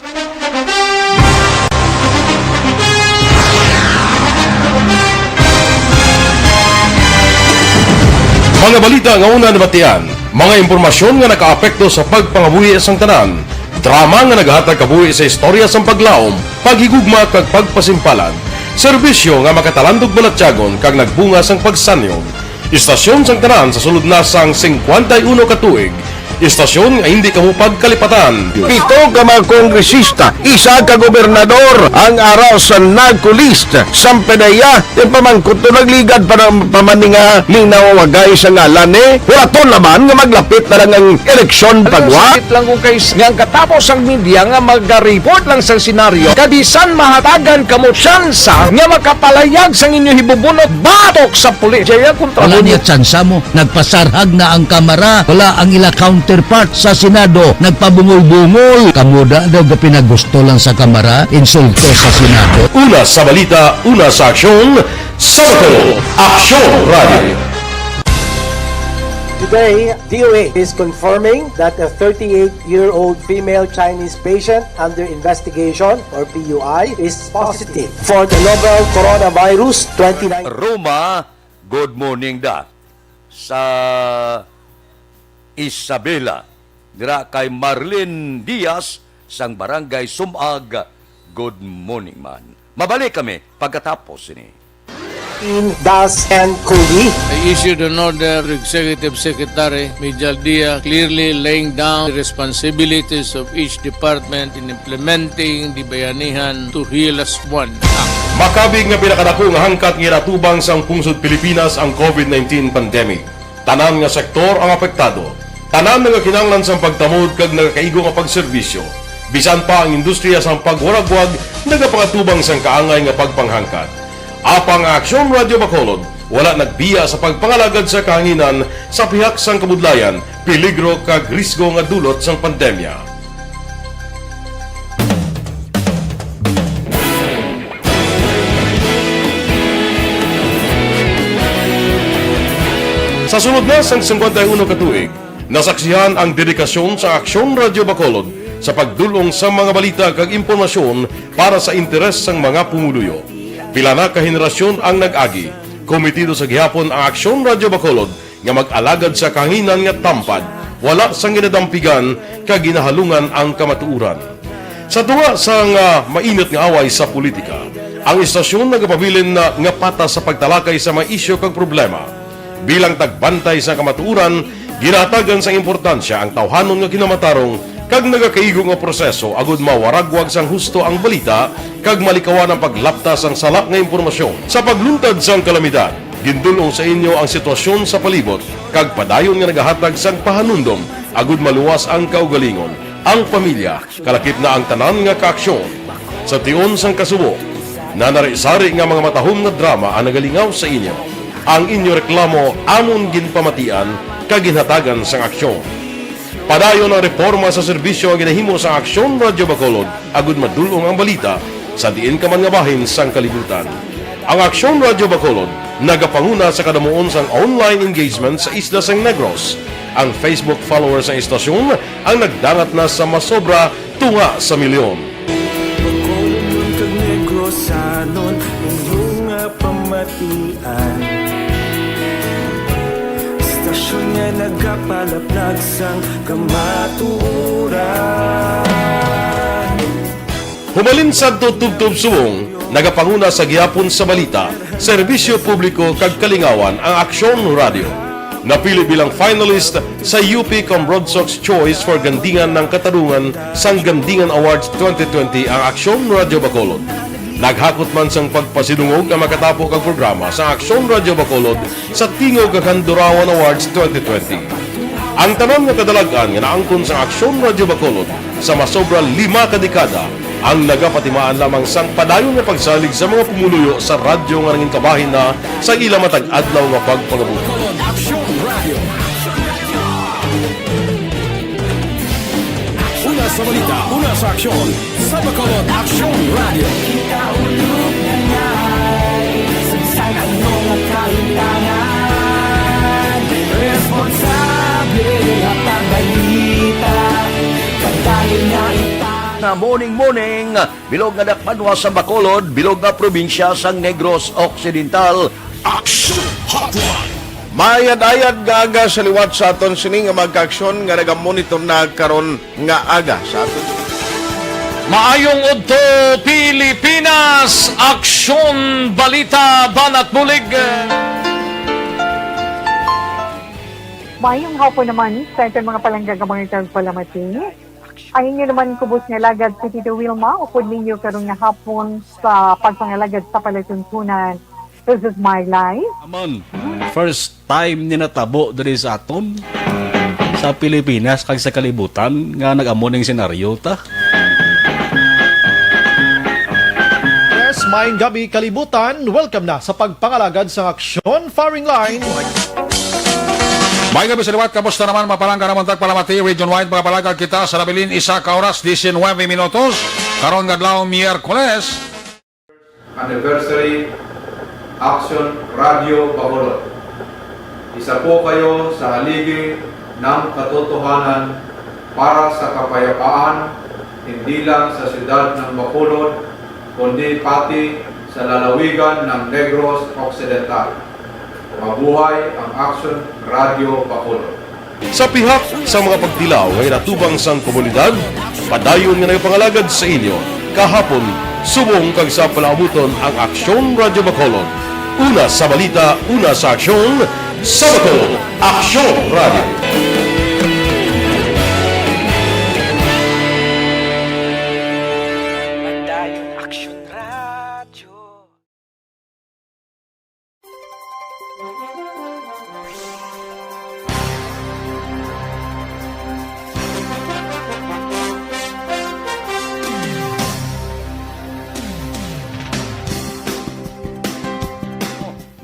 Mga balita nga una nabatian, mga impormasyon nga nakaapekto sa pagpangabuhi sang tanan, drama nga nagahatag kabuhi sa istorya sang paglaom, paghigugma kag pagpasimpalan, serbisyo nga makatalandog balatyagon kag nagbunga sang pagsanyog. Istasyon sang tanan sa sulod na sang singkwenta y uno ka tuig. Istasyon nga hindi kamo pagkalipatan. Pito ka mga kongresista, isa ka gobernador ang ara sa NAGCO list. Sang PDEA, ipamangkot to, nagligad pa na, pa man ni nga linaw wagay sa ngalan ni. Hulaton naman nga maglapit na lang ang eleksyon. Alam mo, pagwa. Sakit lang kung kay s-, nga ang katapos ang media nga maga-report lang sa senaryo, kabisan mahatagan kamo tsansa nga makapalayag sang inyo hibubunot batok sa pulis. Jaya kontra. Wala mo niya tsansa mo. Nagpasarhag na ang kamara. Wala ang ila counterpart sa Senado. Nagpabungol-bungol. Kamo da daw gapinagusto lang sa kamara. Insulto sa Senado. Una sa balita, una sa aksyon, sa Bacolod, Aksyon Radio. Today, D O H is confirming that a thirty-eight-year-old female Chinese patient under investigation, or P U I, is positive for the novel coronavirus twenty nineteen. Roma, good morning da. Sa Isabela, dira kay Marlene Diaz sang Barangay Sumag, good morning man. Mabalik kami pagkatapos sini. In Das and Cody. I issued an order to Executive Secretary Mijal Dia, clearly laying down the responsibilities of each department in implementing the Bayanihan to Heal as One Act. Makabig nga pinakadako nga hangkat nga ginatubang sang pungsod Pilipinas ang COVID nineteen pandemic. Tanan nga sektor ang apektado. Tanan nga kinahanglan sang pagtamod kag nagakaigo nga pagserbisyo. Bisan pa ang industriya sang pagwaragwag nagapangatubang sang kaangay nga pagpanghangkat. Apang ang Aksyon Radio Bacolod wala nagbiya sa pagpangalagad sa kahanginan sa pihak sang kabudlayan, peligro kag risgo nga dulot sang pandemya. Sa sulod na sang singkwenta y uno ka tuig, nasaksihan ang dedikasyon sa Aksyon Radio Bacolod sa pagdul-ong sa mga balita kag impormasyon para sa interes sang mga pumuluyo. Pila na ka henerasyon ang nag-agi. Kometido sa gihapon ang Aksyon Radio Bacolod nga mag-alagad sa kahanginan nga tampad, wala sang ginadampigan kag ginahalungan ang kamatuoran. Sa tunga sang, ah, mainit nga away sa politika, ang istasyon nagapabilin na nga patas sa pagtalakay sa mga isyu kag problema. Bilang tagbantay sa kamatuoran, ginahatagan sang importansya ang tawhanon nga kinamatarong kag nagakaigo nga proseso agud mawaragwag sang husto ang balita kag malikawan ang paglapta sang sala nga impormasyon. Sa pagluntad sang kalamidad, gindul-ong sa inyo ang sitwasyon sa palibot kag padayon nga nagahatag sang pahanumdom agud maluwas ang kaugalingon, ang pamilya, kalakip na ang tanan nga kaaksyon. Sa tion sang kasubo, nanari-sari nga mga matahom nga drama ang nagalingaw sa inyo. Ang inyo reklamo amon ginpamatian kag ginhatagan sang aksyon. Padayon ang reporma sa serbisyo nga ginahimo sa Aksyon Radyo Bacolod, agud madul-ong ang balita sa diin ka man nga bahin sang kalibutan. Ang Aksyon Radyo Bacolod nagapanguna sa kadamuon sang online engagement sa isla sang Negros. Ang Facebook followers sang istasyon ang nagdangat na sa masobra tunga sa milyon. Bacolodnon kag Negrosanon, inyo nga pamatian. Istasyon nga nagapalaplag sang kamatuoran. Humalin sadto tubtob subong, nagapanguna sa gihapon sa balita, serbisyo publiko kag kalingawan ang Aksyon Radyo. Napili bilang finalist sa U P Cambrodsoc's Choice for Gandingan ng Katarungan sang Gandingan Awards twenty twenty ang Aksyon Radyo Bacolod. Naghakot man sang pagpasidungog ang makatapo kag programa sa Aksyon Radyo Bacolod sa Tingog kag Handurawan Awards twenty twenty. Ang tanan nga kadalag-an nga naangkon sang Aksyon Radyo Bacolod sa masobra lima ka dekada ang nagapatimaan lamang sang padayon nga pagsalig sa mga pumuluyo sa radyo nga nangin kabahin na sa ila matag adlaw nga pagpangabuhi. Bacolod Aksyon Radio. Una sa balita, una sa aksyon, sa Bacolod Aksyon Radio. Kita ulog na ngay, sagsag ang mga kahitangan. Responsable, hatag balita, padayon nga ita. Na morning, morning, bilog nga dakpanwa sa Bacolod, bilog nga probinsya sang Negros Occidental. Aksyon Hotline. Mayad-ayad nga aga sa liwat sa aton sini nga mga kaaksyon nga nagamonitor na karon nga aga sa aton. Maayong udto, Pilipinas! Aksyon, balita, banat bulig. Maayong hapon naman sa aton mga palangga nga mga tagpalamati. Ang inyo naman kubos nga alagad si Tito Wilma, upod ninyo karon nga hapon sa pagpangalagad sa palatuntunan. This is my life. Aman, first time ni natabo diri sa aton, sa Pilipinas kag sa kalibutan nga nag-amo ning senaryo ta. Yes, maayong gabi kalibutan. Welcome na sa pagpangalagad sa Aksyon Firing Line. May gabi sa liwat, kamusta naman, mapalangga naman tagpalamati, region wide, mga palangga kita sa nabilin, isa ka oras, diecinuebe minutos, karon nga adlaw, Miyerkules. Anniversary Action Radio Bacolod. Isa po kayo sa haligi ng katotohanan para sa kapayapaan, hindi lang sa siyudad ng Bacolod, kundi pati sa lalawigan ng Negros Occidental. Mabuhay ang Action Radio Bacolod. Sa pihak sa mga pagtilaw nga ginatubang sang komunidad, padayon nga nagapangalagad sa inyo kahapon, subong kag sa palaabuton ang Aksyon Radyo Bacolod. Una sa balita, una sa aksyon, sa Bacolod, Aksyon Radyo. Padayon Aksyon Radyo.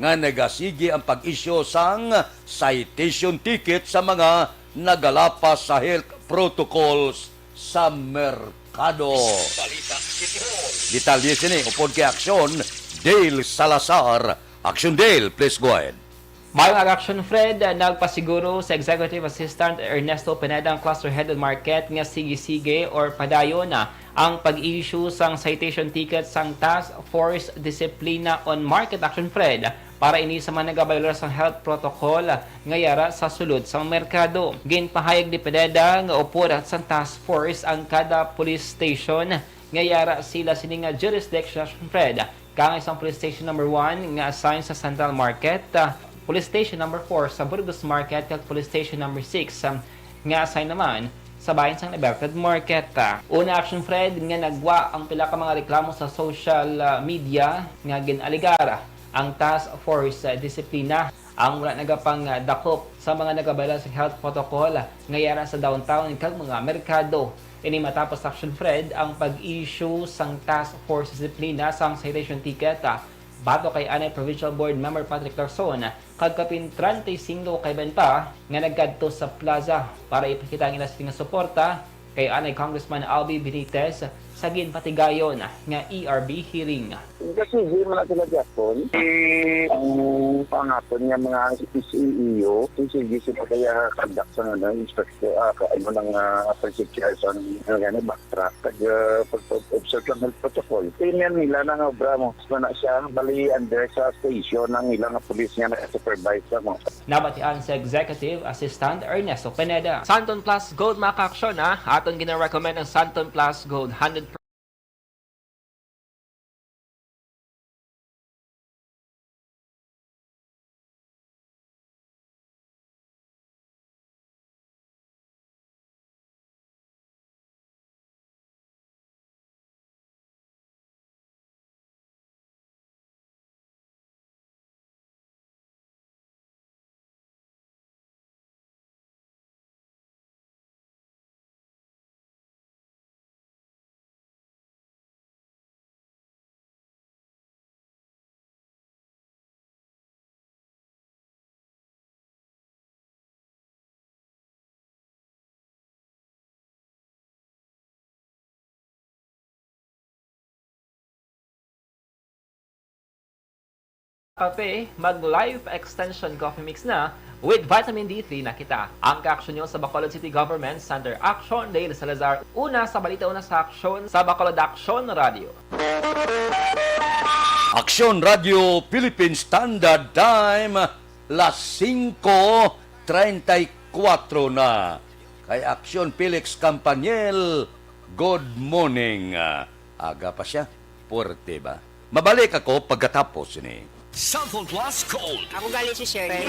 Nga nagasigi ang pag-isyu sang citation ticket sa mga nagalapas sa health protocols sa merkado. Balita City Hall. Detalye sini upod kay Aksyon Dale Salazar. Aksyon Dale, please go ahead. Mayong aga, Aksyon Fred, nagpasiguro sa Executive Assistant Ernesto Pineda ang Cluster Head on Market nga sige-sige or padayon na ang pag-issue sang citation ticket sang Task Force Disiplina on Market, Aksyon Fred, para ini sa mga nagabayolar sang health protocol nga yara sa sulod sang merkado. Ginpahayag ni Pineda nga upod sang task force ang kada police station nga yara sila sini nga jurisdiction, Fred, kang isang police station number one nga assign sa Central Market, ah, police station number four sa Burgos Market, kag police station number six, ah, nga assign naman sa bahin sang Libertad Market. Una, Action Fred, nga nagwa ang pila ka mga reklamo sa social, ah, media nga gin-alegar ang Task Force, ah, Disiplina ang wala nagapangdakop sa mga nagabayolar sa health protocol nga yara sa downtown kag mga merkado. Ini matapos, Action Fred, ang pag-issue sang Task Force Disiplina sang citation ticket, ah, Batok kay anay Provincial Board Member Patrick Lacson kag kapin treinta y cinco ka benta nga nagkadto sa plaza para ipakita ang ila sini nga suporta kay anay Congressman Albi Benitez sa ginpatigayon nga E R B hearing. Kasi di man na sila gyapon. Eh, ang pangaton nga mga C E O, kung sige, sige pa kaya conduct sa, ano, inspector, ah, ka-, ano, ng, ah, pag-check sa, ano, gani, backtrack, pag, ah, pag-observe ng health protocol. Tingnan nila na nga obra mo. Mas na siya, bali, under sa station ng ilang pulis nga nag-supervise sa mo. Nabatian si Executive Assistant Ernesto Pineda. Santon Plus Gold, mga kaaksyon, ha? Aton gina-recommend ang Santon Plus Gold, hundred Kape, mag-Life Extension Coffee Mix na, with vitamin D three na kita. Ang kaaksyon nyo sa Bacolod City Government, Senator Action Dale Salazar. Una sa balita, una sa aksyon, sa Bacolod Aksyon Radio. Aksyon Radio Philippine Standard Time, las singko treinta y cuatro na. Kay Aksyon Felix Campaniel, good morning. Ah, aga pa siya. Puwerte ba? Mabalik ako pagkatapos ni Sample Plus Gold. Ako gali si Shirley.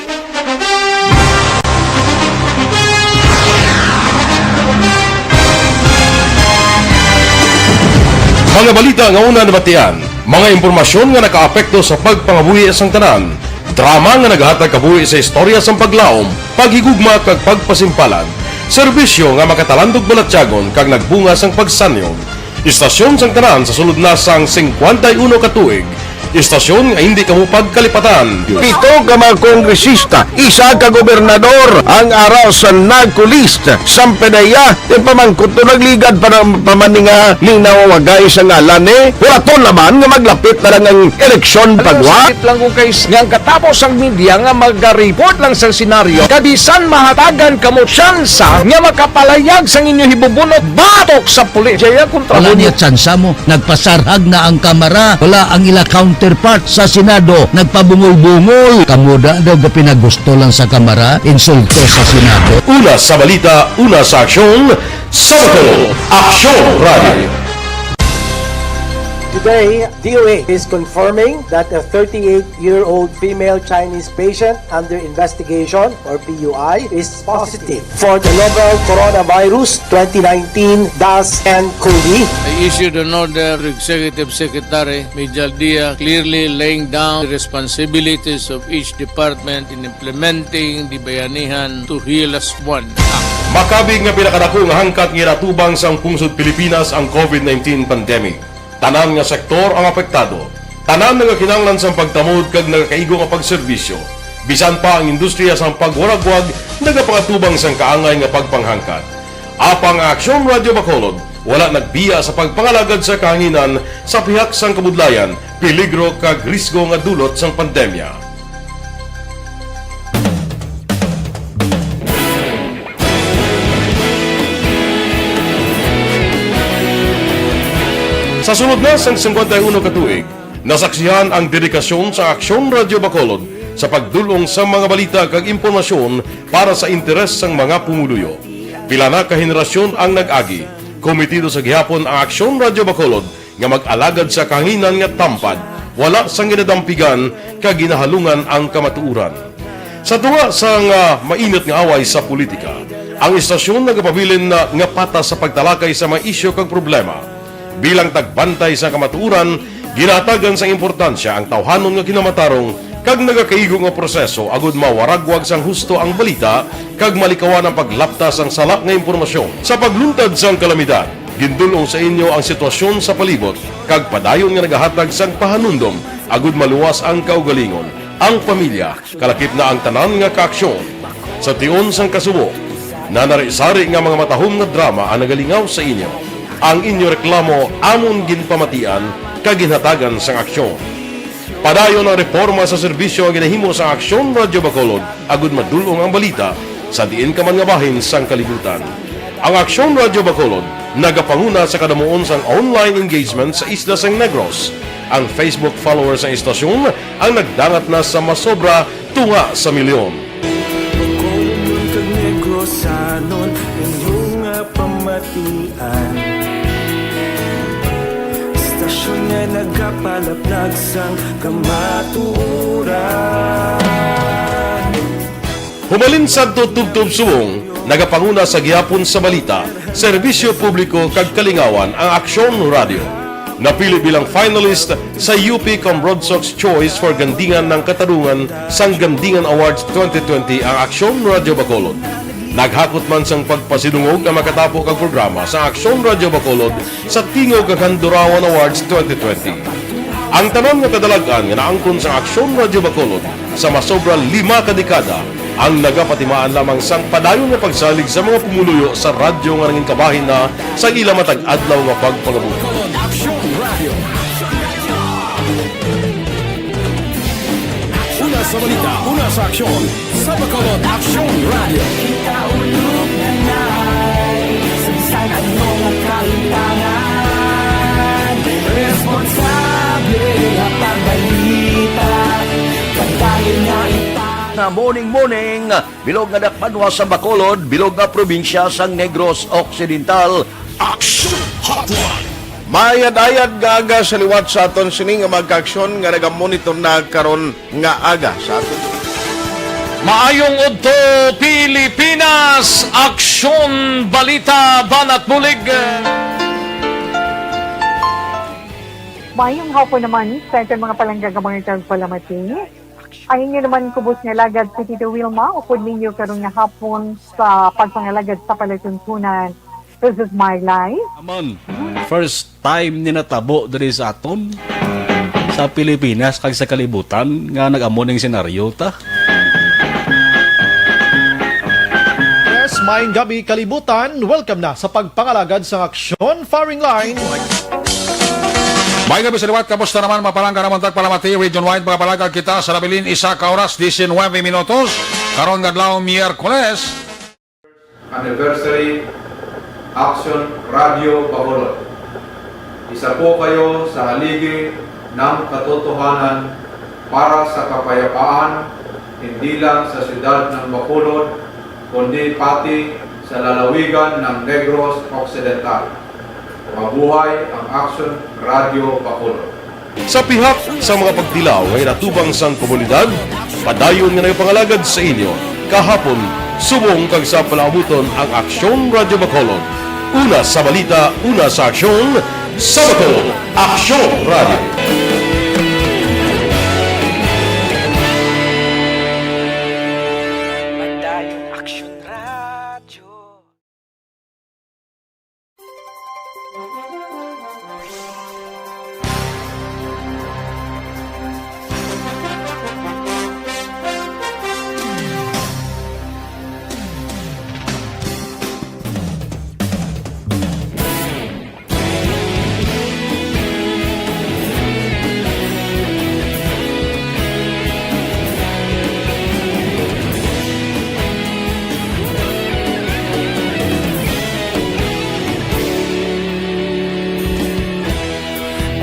Mga balita nga una nabatian, mga impormasyon nga nakaapekto sa pagpangabuhi sang tanan, drama nga naghatag kabuhi sa istorya sang paglaom, paghigugma kag pagpasimpalan, serbisyo nga makatalandog balatyagon kag nagbunga sang pagsanyon. Istasyon sang tanan sa sulod na sang singkwenta y uno ka tuig. Istasyon nga hindi kamo pagkalipatan. Pito ka mga kongresista, isa ka gobernador ang ara sa narco list. Sampe na iya, yung pamangkot to nagligad pa, ng, pa man ni nga linaw wagay sa ngalan, eh. Wala to naman nga maglapit na lang ang eleksyon pagwa. Sakit lang kung kay nga ang katapos ang media nga maga-report lang sa senaryo, kabisan mahatagan kamo tsansa nga makapalayag sang inyo hibubunot batok sa pulis. Jaya kontra Wala mo niya tsansa mo. Nagpasarhag na ang Kamara. Wala ang ila counterpart sa Senado. Nagpabungol-bungol. Kamo da daw gapinagusto lang sa Kamara, insulto sa Senado. Una sa balita, una sa aksyon, sa Bacolod, Aksyon Radio. Today, D O H is confirming that a thirty-eight-year-old female Chinese patient under investigation, or P U I, is positive for the novel coronavirus twenty nineteen dash N COVID. I issued an order to Executive Secretary Mijal Dia, clearly laying down the responsibilities of each department in implementing the Bayanihan to Heal As One Act. Makabig nga pinakadako nga hangkat nga ginatubang sang pungsod Pilipinas ang COVID nineteen pandemic. Tanan nga sektor ang apektado. Tanan nagakinahanglan sang pagtamod kag nagakaigo nga pagserbisyo. Bisan pa ang industriya sang pagwaragwag nagapangatubang sang kaangay nga pagpanghangkat. Apang ang Aksyon Radio Bacolod wala nagbiya sa pagpangalagad sa kahanginan sa pihak sang kabudlayan, peligro kag risgo nga dulot sang pandemya. Sa sulod na sang singkwenta y uno ka tuig, nasaksihan ang dedikasyon sa Aksyon Radio Bacolod sa pagdul-ong sa mga balita kag impormasyon para sa interes sang mga pumuluyo. Pila na ka henerasyon ang nag-agi. Komitido sa gihapon ang Aksyon Radio Bacolod nga mag-alagad sa kahanginan nga tampad, wala sang ginadampigan kag ginahalungan ang kamatuoran. Sa tunga sang, ah, mainit nga away sa politika, ang istasyon nagapabilin na nga patas sa pagtalakay sa mga isyu kag problema. Bilang tagbantay sa kamatuoran, ginahatagan sang importansya ang tawhanon nga kinamatarong kag nagakaigo nga proseso agud mawaragwag sang husto ang balita kag malikawan ang paglapta sang sala nga impormasyon. Sa pagluntad sang kalamidad, Gindul-ong sa inyo ang sitwasyon sa palibot kag padayon nga nagahatag sang pahanumdom agud maluwas ang kaugalingon, ang pamilya, kalakip na ang tanan nga kaaksyon. Sa tion sang kasubo, nanari-sari nga mga matahom nga drama ang nagalingaw sa inyo. Ang inyo reklamo amon ginpamatian kag ginhatagan sang aksyon. Padayon ang reporma sa serbisyo nga ginahimo sang Aksyon Radyo Bacolod agud madul-ong ang balita sa diin ka man nga bahin sang kalibutan. Ang Aksyon Radyo Bacolod nagapanguna sa kadamuon sang online engagement sa isla sang Negros. Ang Facebook followers sang istasyon ang nagdangat na sa masobra tunga sa milyon. Bacolodnon kag Negrosanon, inyo nga pamatian. Istasyon nga nagapalaplag sang kamatuoran. Humalin sadto tubtob subong, nagapanguna sa gihapon sa balita, serbisyo publiko kag kalingawan ang Aksyon Radyo. Napili bilang finalist sa U P Cambrodsoc's Choice for Gandingan ng Katarungan sang Gandingan Awards twenty twenty ang Aksyon Radyo Bacolod. Naghakot man sang pagpasidungog ang makatapo kag programa sa Aksyon Radyo Bacolod sa Tingog kag Handurawan Awards twenty twenty. Ang tanan nga kadalag-an nga naangkon sang Aksyon Radyo Bacolod sa masobra lima ka dekada ang nagapatimaan lamang sang padayon nga pagsalig sa mga pumuluyo sa radyo nga nangin kabahin na sa ila matag adlaw nga pagpangabuhi. Bacolod Aksyon Radio. Una sa balita, una sa aksyon, sa Bacolod Aksyon Radio. Kita ulog na nai, sa bisan ano nga kalimtangan, responsable nga pagbalita, pagdayon nga ipang- Nga morning, morning, bilog nga dakbanwa sa Bacolod, bilog nga probinsya sang Negros Occidental. Action Hotline. Maayad-ayad nga aga sa liwat sa aton sini nga mga kaaksyon nga nagamonitor na karon nga aga sa aton. Maayong udto, Pilipinas! Aksyon, balita, banat bulig. Maayong hapon naman sa aton mga palangga nga mga tagpalamati. Ang inyo naman kubos nga alagad si Tito Wilma, upod ninyo karon nga hapon sa pagpangalagad sa palatuntunan. This is my life. Naman, first time ni natabo diri sa aton, sa Pilipinas kag sa kalibutan nga nag-amo ning senaryo ta. Yes, maayong gabi, kalibutan. Welcome na sa pagpangalagad sang aksyon, firing line. Maayong gabi sa liwat. Kamusta naman, mapalangga naman tagpalamati, region wide, mga palangga kita sa nabilin, isa ka oras, diecinueve minutos. Karon nga adlaw, Miyerkules. Anniversary Action Radio Bacolod. Isa po kayo sa haligi ng katotohanan para sa kapayapaan, hindi lang sa siyudad ng Bacolod, kundi pati sa lalawigan ng Negros Occidental. Mabuhay ang Action Radio Bacolod. Sa pihak sa mga pagtilaw nga ginatubang sang komunidad, padayon nga nagapangalagad sa inyo kahapon, subong kag sa palaabuton ang Aksyon Radyo Bacolod. Una sa balita, una sa aksyon, sa Bacolod, Aksyon Radyo. Padayon Aksyon Radyo.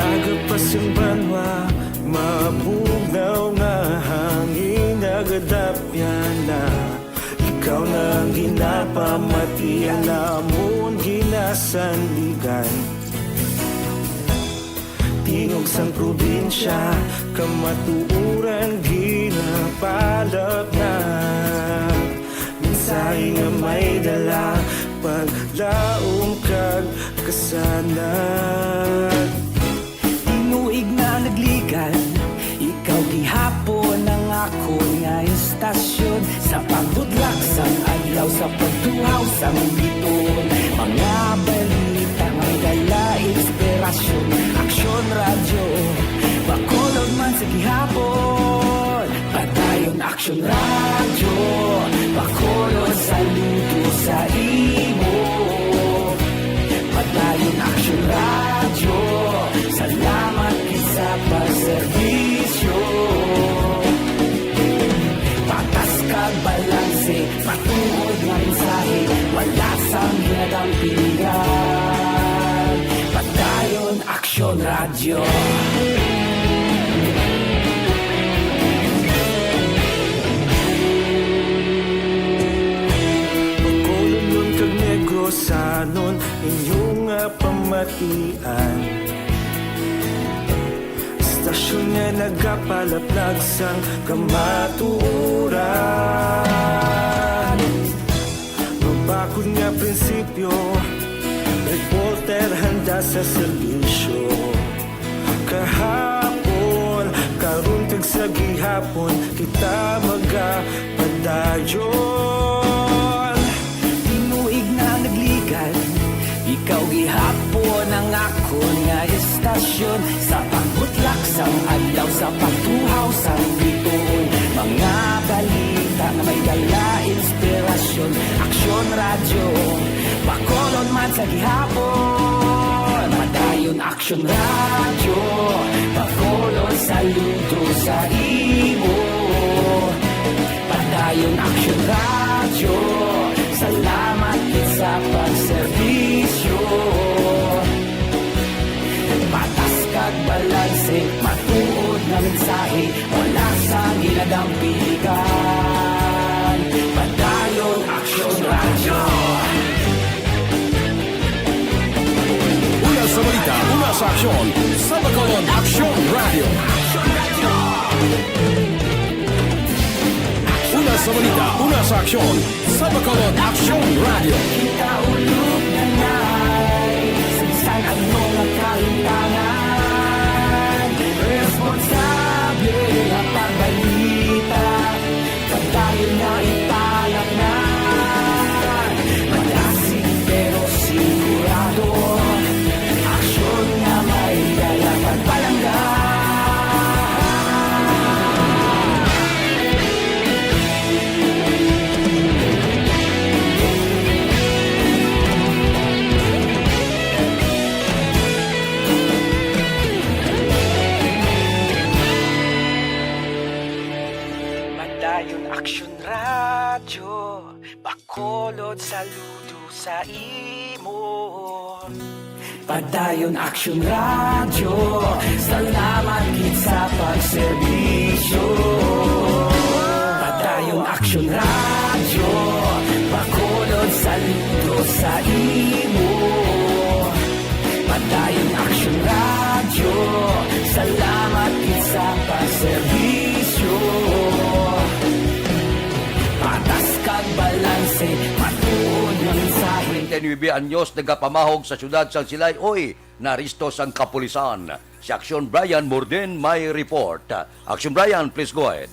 Aga pa sang banwa, mabugnaw nga hangin nagadapyan na. Ikaw na ang ginapamati, ang amon ginasandigan. Tingog sang probinsya, kamatuoran ginapalapnag. Mensahe nga may dala, paglaom kag kasanag. Tinuig na nagligan, ikaw gihapon ang akon nga istasyon. Sa pagbudlak sang adlaw, sa pagtuhaw sang biton, mga balita nga Aksyon Radyo, pakulod, saludo sa imo. Padayon Aksyon Radyo, salamat gid sa pagserbisyo. Patas kag balanse, matuod nga mensahe, wala sang ginadampingan. Padayon Aksyon Radyo. Bacolodnon kag Negrosanon, inyo nga pamatian. Istasyon nga nagapalaplag sang kamatuoran. Mabakod nga prinsipyo, reporter handa sa serbisyo. Kahapon, karon kag sa gihapon, kita magapadayon. Tinuig na nagligad, ikaw gihapon ang akon nga istasyon. Sa pagbutlak sang adlaw, sa pagtuhaw sang bituon, mga balita nga may dala inspirasyon. Aksyon Radyo, Bacolod man sa gihapon. Padayon Aksyon Radyo, Bacolod, saludo sa imo. Padayon Aksyon Radyo, salamat gid sa pagserbisyo. Patas kag balanse, matuod nga mensahe, wala sang ginadampingan. Padayon Aksyon Radyo. Una sa balita, una sa aksyon, sa Bacolod Aksyon Radyo. Una sa balita, una sa aksyon, sa Bacolod Aksyon Radyo. Kita ulog na nay, sa bisan ano nga kalimtangan, responsable nga pagbalita, padayon nga ipalapnan. Madasig pero sigurado, aksyon nga may dala pagpalangga. Padayon Aksyon Radyo, Bacolod, saludo sa imo. Padayon Aksyon Radyo, salamat gid sa pagserbisyo. Padayon Aksyon Radyo, Bacolod, saludo sa imo. Padayon Aksyon Radyo, salamat gid sa pagserbisyo. Patas kag balanse, matuod nga mensahe. Treinta y nueve anyos nagapamahog sa siyudad sang Silay, uy, naaresto sang kapulisan. Si Aksyon Brian Morden may report. Aksyon Brian, please go ahead.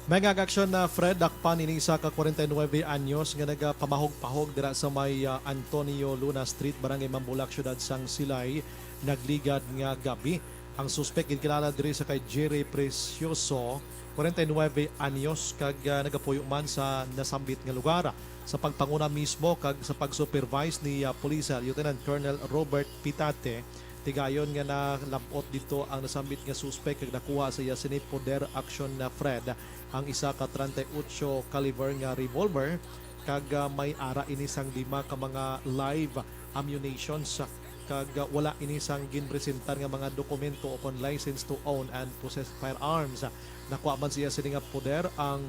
May nga aksyon na Fred, dakpan ini isa ka kwarenta y nuebe anyos nga nagapamahog-pahog dira sa may, ah, Antonio Luna Street, Barangay Mambulak, siyudad sang Silay, nagligad nga gab-i. Ang suspek ginkilala diri sa kay Jerry Precioso, kwarenta y nuebe anyos, kag, ah, nagapuyo man sa nasambit nga lugar. Sa pagpanguna mismo kag sa pag-supervise ni, ah, Police, ah, Lieutenant Colonel Robert Pitate, tigayon nga nalab-ot didto ang nasambit nga suspek kag nakuha sa iya sini poder aksyon na Fred ang isa ka treinta y ocho caliber nga revolver, kag, ah, may ara ini sang lima ka mga live ammunitions, kag, ah, wala ini sang ginpresentar nga mga dokumento ukon license to own and possess firearms. Nakuha man siya sini nga poder ang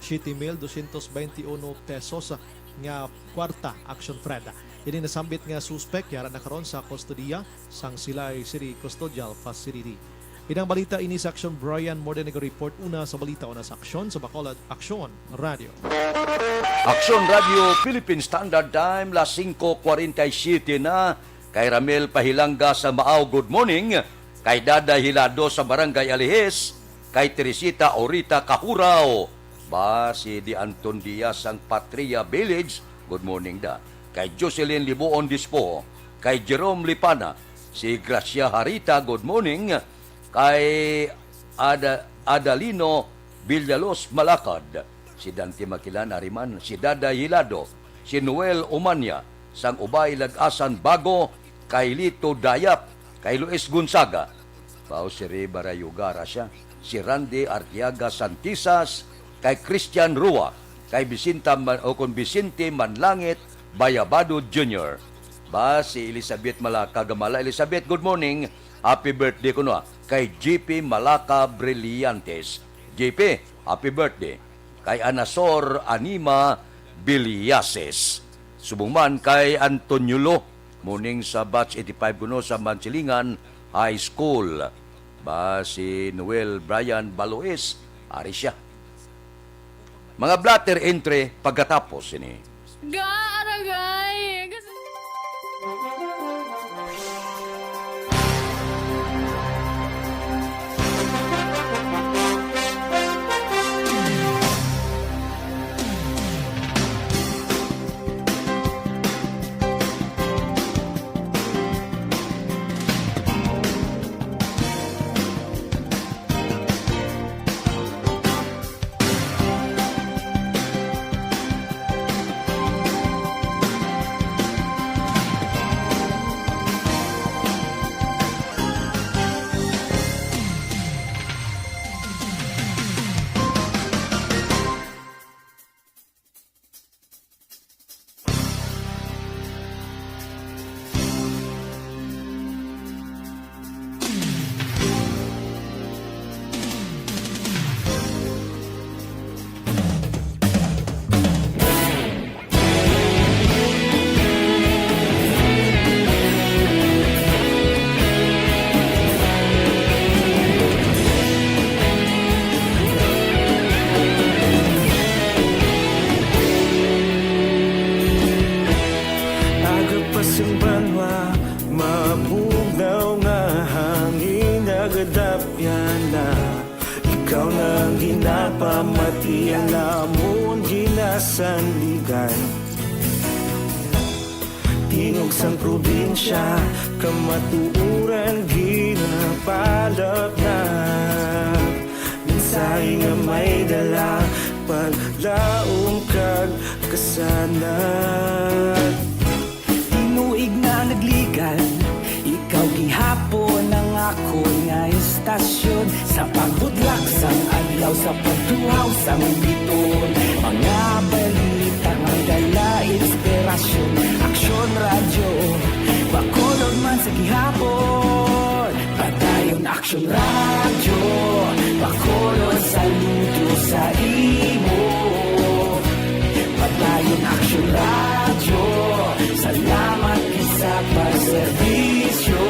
siyete mil dosyentos baynte uno pesos nga kwarta, aksyon Fred. Ini nasambit nga suspek yara na karon sa kustodiya sang Silay City Custodial Facility. Inang balita ini sa aksyon, Brian Morden nag-report. Una sa balita, una sa aksyon sa Bacolod Aksyon Radio. Aksyon Radio Philippine Standard Time, las singko kwarenta y siyete na. Kay Ramel Pahilanga sa Maao, good morning. Kay Daday Hilado sa Barangay Alihis, kay Teresita Orita Kahuraw, ba si Di Anton Diaz sang Patria Village, good morning da. Kay Jocelyn Libuon Dispo, kay Jerome Lipana, si Gracia Harita, good morning. Kay Ada-, Adalino Villalos Malacad, si Dante Makilan Ariman, si Daday Hilado, si Noel Umanya, sang Ubay Lagasan Bago, kay Lito Dayap, kay Luis Gonzaga, Pao si Rey Barayuga, ara siya, si Randy Artiaga Santisas, kay Christian Rua, kay Vicenta Man-, o kon Vicente Manlangit Bayabado Junior. Ba, si Elizabeth Malaka Gamala. Elizabeth, good morning. Happy birthday kuno, ah, kay G P Malaka Brillantes. G P, happy birthday. Kay Anasor Anima Biliases. Subong man kay Antonio Lo, muning sa batch eighty-five kuno sa Mansilingan High School. Ba, si Noel Brian Balois, ari siya. Mga blotter entry pagkatapos sini. Gaaragay! Aga pa sang banwa, mabugnaw nga hangin nagadapyan na. Ikaw na ang ginapamati, ang amon ginasandigan. Tingog sang probinsya, kamatuoran ginapalapnag. Mensahe nga may dala, paglaom kag kasanag. Tinuig na nagligan, ikaw gihapon ang akon nga istasyon. Sa pagbudlak sang adlaw, sa pagtuhaw sang biton, mga balita nga dala inspirasyon. Aksyon Radyo, Bacolod man sa gihapon. Padayon Aksyon Radyo, Bacolod, saludo sa imo. Padayon Aksyon Radyo, salamat gid sa pagserbisyo.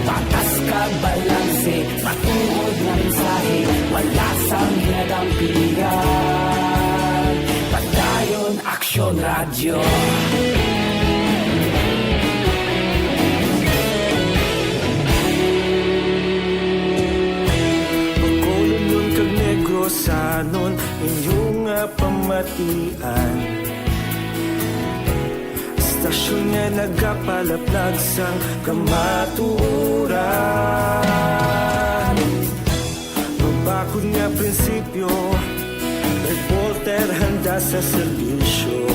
Patas kag balanse, matuod nga mensahe, wala sang ginadampigan. Padayon Aksyon Radyo. Bacolodnon kag Negrosanon, inyo nga pamatian. Istasyon nga nagapalaplag sang kamatuoran. Mabakod nga prinsipyo, reporter handa sa serbisyo.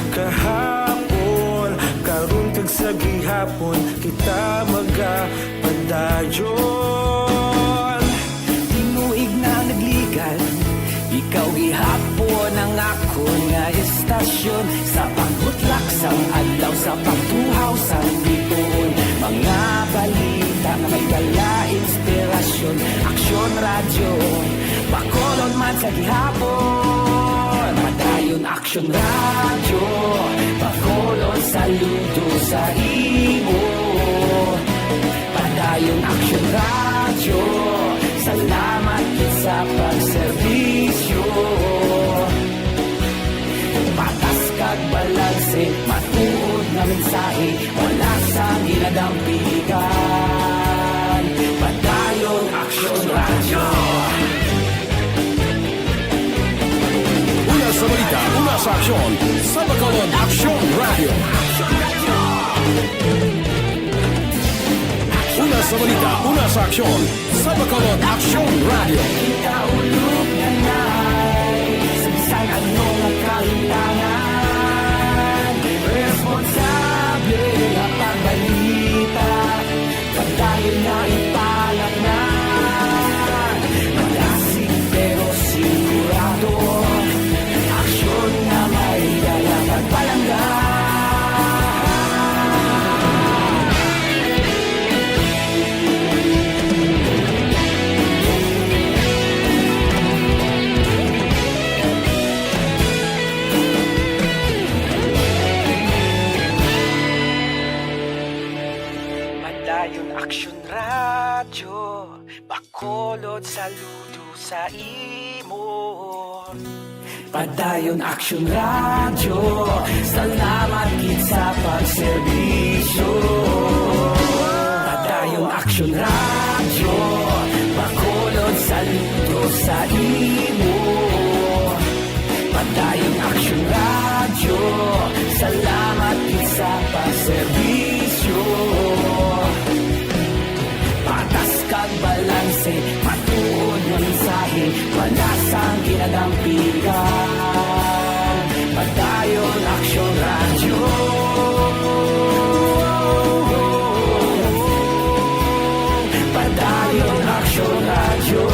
Kahapon, karon kag sa gihapon, kita magapadayon. Tinuig na nagligan, ikaw gihapon ang akon nga istasyon. Sa pagbutlak sang adlaw, sa pagtuhaw sang bituon, mga balita nga may dala inspirasyon. Aksyon Radyo, Bacolod man sa gihapon. Padayon Aksyon Radyo, Bacolod, saludo sa imo. Padayon Aksyon Radyo, salamat gid sa pagserbisyo. Patas kag balanse, matuod nga mensahe, wala sang ginadampigan. Padayon Aksyon Radyo. Una sa balita, una sa aksyon, sa Bacolod, Aksyon Radyo. Una Sa balita, una sa aksyon, sa Bacolod Aksyon Radio. Kita ulog na nai, sa bisan ano nga kahitangan, responsable nga pagbalita, pagdayon nga ipalatnan. Malasig pero sigurado, aksyon nga may dala kag palangga. Padayon Aksyon Radyo, Bacolod, saludo sa imo. Padayon Aksyon Radyo, salamat gid sa pagserbisyo. Padayon Aksyon Radyo, Bacolod, saludo sa imo. Padayon Aksyon Radyo, salamat gid sa pagserbisyo. Patas kag balanse, matuod nga mensahe, panas ang ginadampigan. Padayon Aksyon Radyo. Padayon Aksyon Radyo.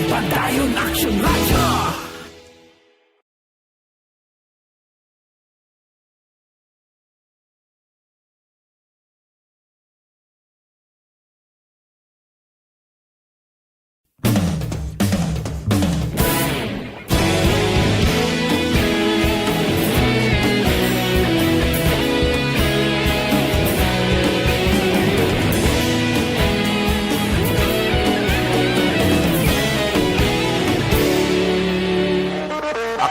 Padayon Aksyon Radyo.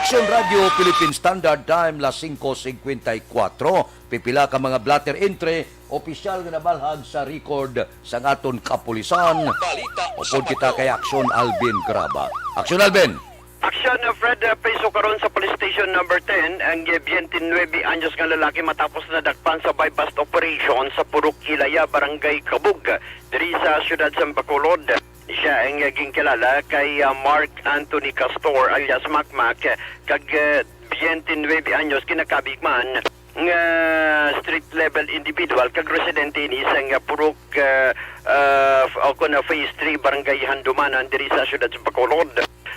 Aksyon Radio Philippine Standard Time, las singko singkwenta y kuwatro. Pipila ka mga blotter entry, opisyal nga nabalhag sa record sang aton kapulisan. Balita sa Upod kita Patrol. Kay Aksyon Alvin Graba. Aksyon Alvin! Aksyon, uh, Fred, uh, piso karon sa Police Station Number ten, ang, uh, biyente nuebe anyos nga lalaki matapos nadakpan sa buy-bust operation sa Purok Ilaya, Barangay Kabug, diri sa siyudad sa Bacolod. Siya ang, uh, ginkilala kay, uh, Mark Anthony Castor alias Makmak, kag, uh, biyente nuebe anyos, kinakabig man nga street level individual kag residente ini sang, uh, Purok, uh, uh, f-, o kon, uh, Phase three, Barangay Handumanan, diri sa siyudad sa Bacolod.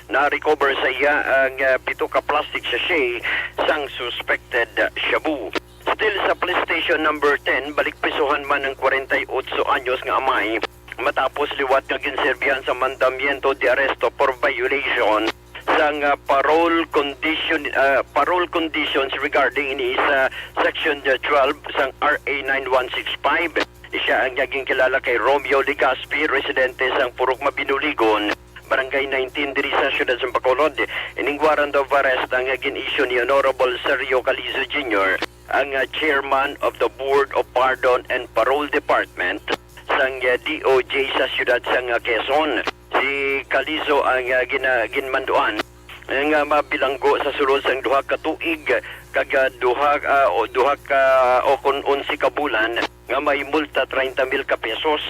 Na-recover sa iya ang, uh, pito ka plastic sachet sang suspected, uh, shabu. Still sa police station number ten, balik prisuhan man ang kwarenta y otso anyos nga amay matapos liwat nga ginserbihan sa mandamiento de arresto for violation sang, ah, parole condition, ah, parole conditions regarding ini sa Section, ah, twelve sang R A nine one six five. Siya ang naging kilala kay Romeo Legaspi, residente sang Purok Mabinuligon, Barangay nineteen, diri sa siyudad sa Bacolod. Ining warrant of arrest ang gin-issue ni Honorable Sergio Calizo Junior, ang, ah, chairman of the Board of Pardon and Parole Department sang, ah, D O J sa siyudad sang, ah, Quezon. Si Calizo ang, ah, gina-, ginmanduan nga mabilanggo sa sulod sang duha ka tuig kag, ah, duha, ah, o duha ka, o kon onse ka bulan nga may multa treinta mil ka pesos.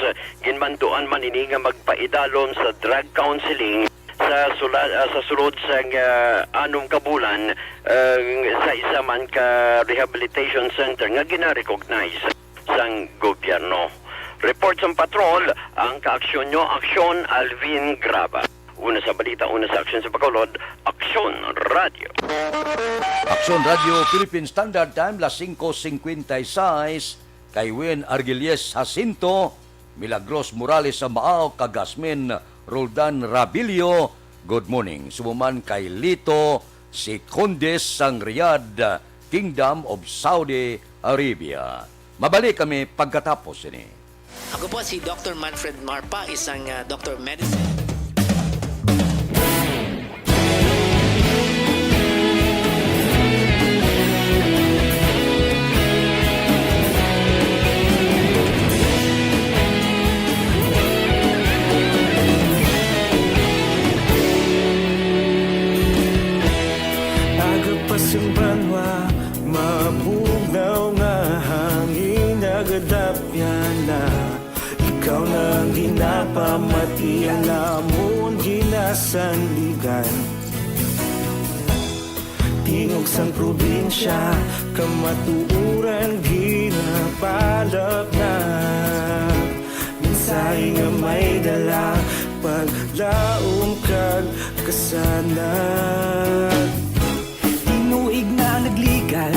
Ginmanduan man ini nga magpaidalom sa drug counseling sa sula-, ah, sa sulod sang, ah, anom ka bulan, ah, sa isa man ka rehabilitation center nga gina-recognize sang gobyerno. Report sang patrol, ang kaaksyon nyo, Aksyon Alvin Graba. Una sa balita, una sa aksyon sa Bacolod, Aksyon Radio. Aksyon Radio Philippine Standard Time, las singko singkwenta y seis, kay Win Argilies Jacinto, Milagros Morales sa Maao, kag Gasmin Roldan Rabilio, good morning. Subo man kay Lito Secondes sang Riyadh, Kingdom of Saudi Arabia. Mabalik kami pagkatapos sini. Ako po si Doctor Manfred Marpa, isang, ah, Doctor of Medicine. Pagpas ang banwa, ma- Pamati ang amon ginasandigan. Tingog sang probinsya, kamatuoran ginapalapnag. Mensahe nga may dala, paglaom kag kasanag. Tinuig na nagligad,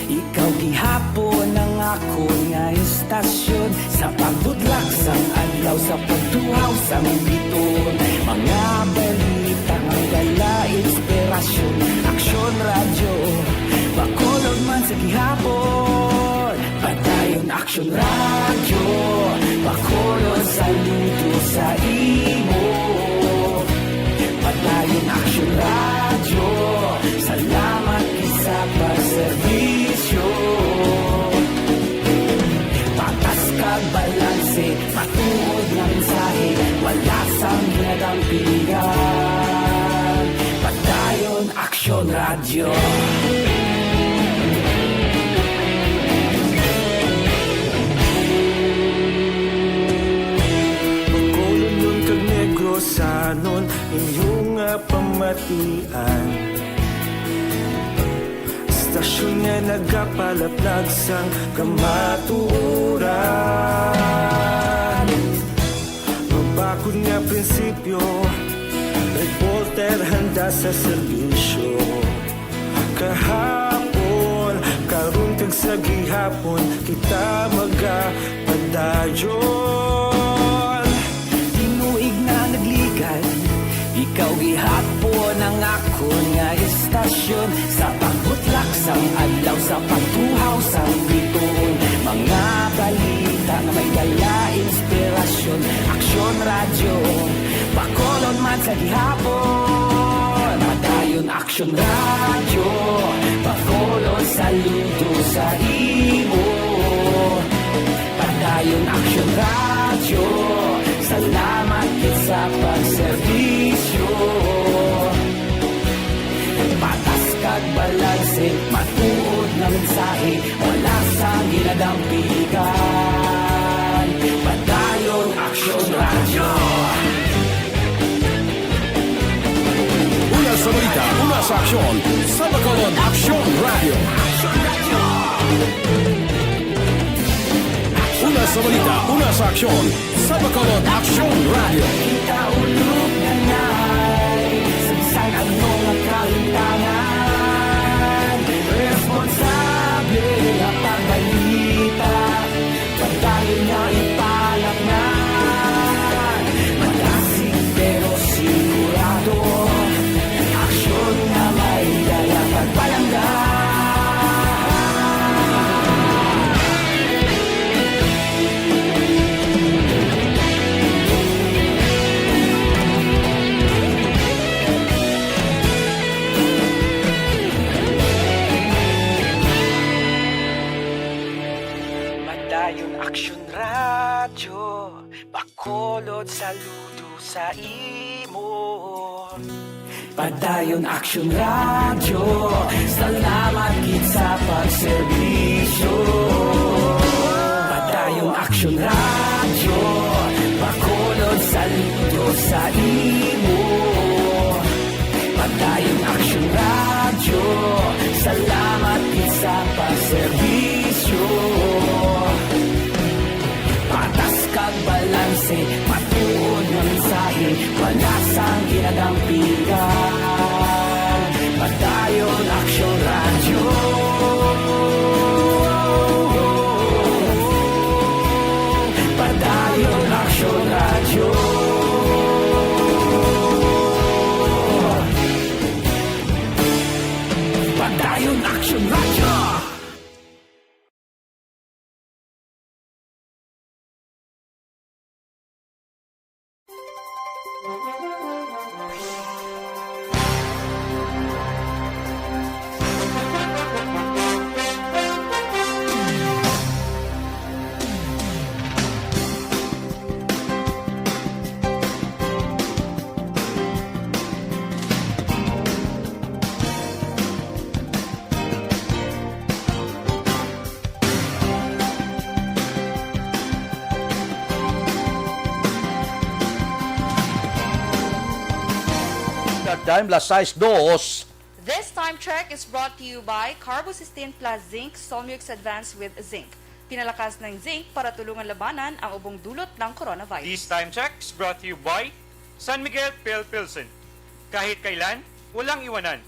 ikaw gihapon ang akon nga istasyon. Sa pagbudlak sang adlaw, sa pagtuhaw sang biton, mga balita nga dala inspirasyon. Aksyon Radyo, Bacolod man sa gihapon. Padayon Aksyon Radyo, Bacolod, saludo sa imo. Padayon Aksyon Radyo, salamat gid sa pagserbisyo. Patas kag balanse, matuod nga mensahe, wala sang ginadampigan. Padayon Aksyon Radyo. Bacolodnon kag Negrosanon, inyo nga pamatian. Istasyon nga nagapalaplag sang kamatuoran. Mabakod nga prinsipyo, reporter handa sa serbisyo. Kahapon, karon kag sa gihapon, kita magapadayon. Tinuig na nagligad, ikaw gihapon ang akon nga istasyon. Sa pagbutlak sang adlaw, sa pagtuhaw sang biton, mga balita nga may dala inspirasyon. Aksyon Radyo, Bacolod man sa gihapon. Padayon Aksyon Radyo, Bacolod, saludo sa imo. Padayon Aksyon Radyo, salamat gid sa pagserbisyo. Patas kag balanse, matuod nga mensahe, wala sang ginadampigan. Padayon Aksyon Radyo. Una sa balita, una sa aksyon, sa Bacolod Aksyon Radyo. Una sa balita, una sa aksyon, sa Bacolod Aksyon Radyo. Kita ulog na nai, sa bisan ano nga kalimtangan, responsable nga pagbalita. Padayon nga ipalapngan, madasig pero sigurado, aksyon nga may dala pagpalangga. Padayon Aksyon Radyo, Bacolod, saludo sa imo. Padayon Aksyon Radyo, salamat gid sa pagserbisyo. Padayon Aksyon Radyo, Bacolod, saludo sa imo. Padayon Aksyon Radyo, salamat gid sa pagserbisyo. Patas kag balanse, matuod nga mensahe, wala sang ginadampigan. Padayon Aksyon Radyo. Padayon Aksyon Radyo. Padayon Aksyon Radyo. Time, las sais dos. This time check is brought to you by Carbocysteine Plus Zinc Solmux Advanced with Zinc. Pinalakas ng zinc para tulungan labanan ang ubong dulot ng coronavirus. This time check is brought to you by San Miguel Pale Pilsen. Kahit kailan, walang iwanan.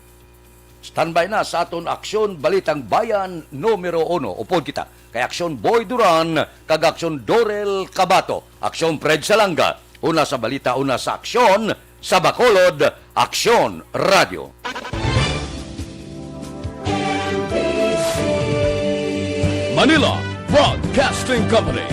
Standby na sa aton Aksyon Balitang Bayan numero uno. Upod kita kay Aksyon Boy Duran kag Aksyon Dorel Cabato, Aksyon Fred Salanga. Una sa balita, una sa aksyon, sa Bacolod, Aksyon Radio. Manila Broadcasting Company.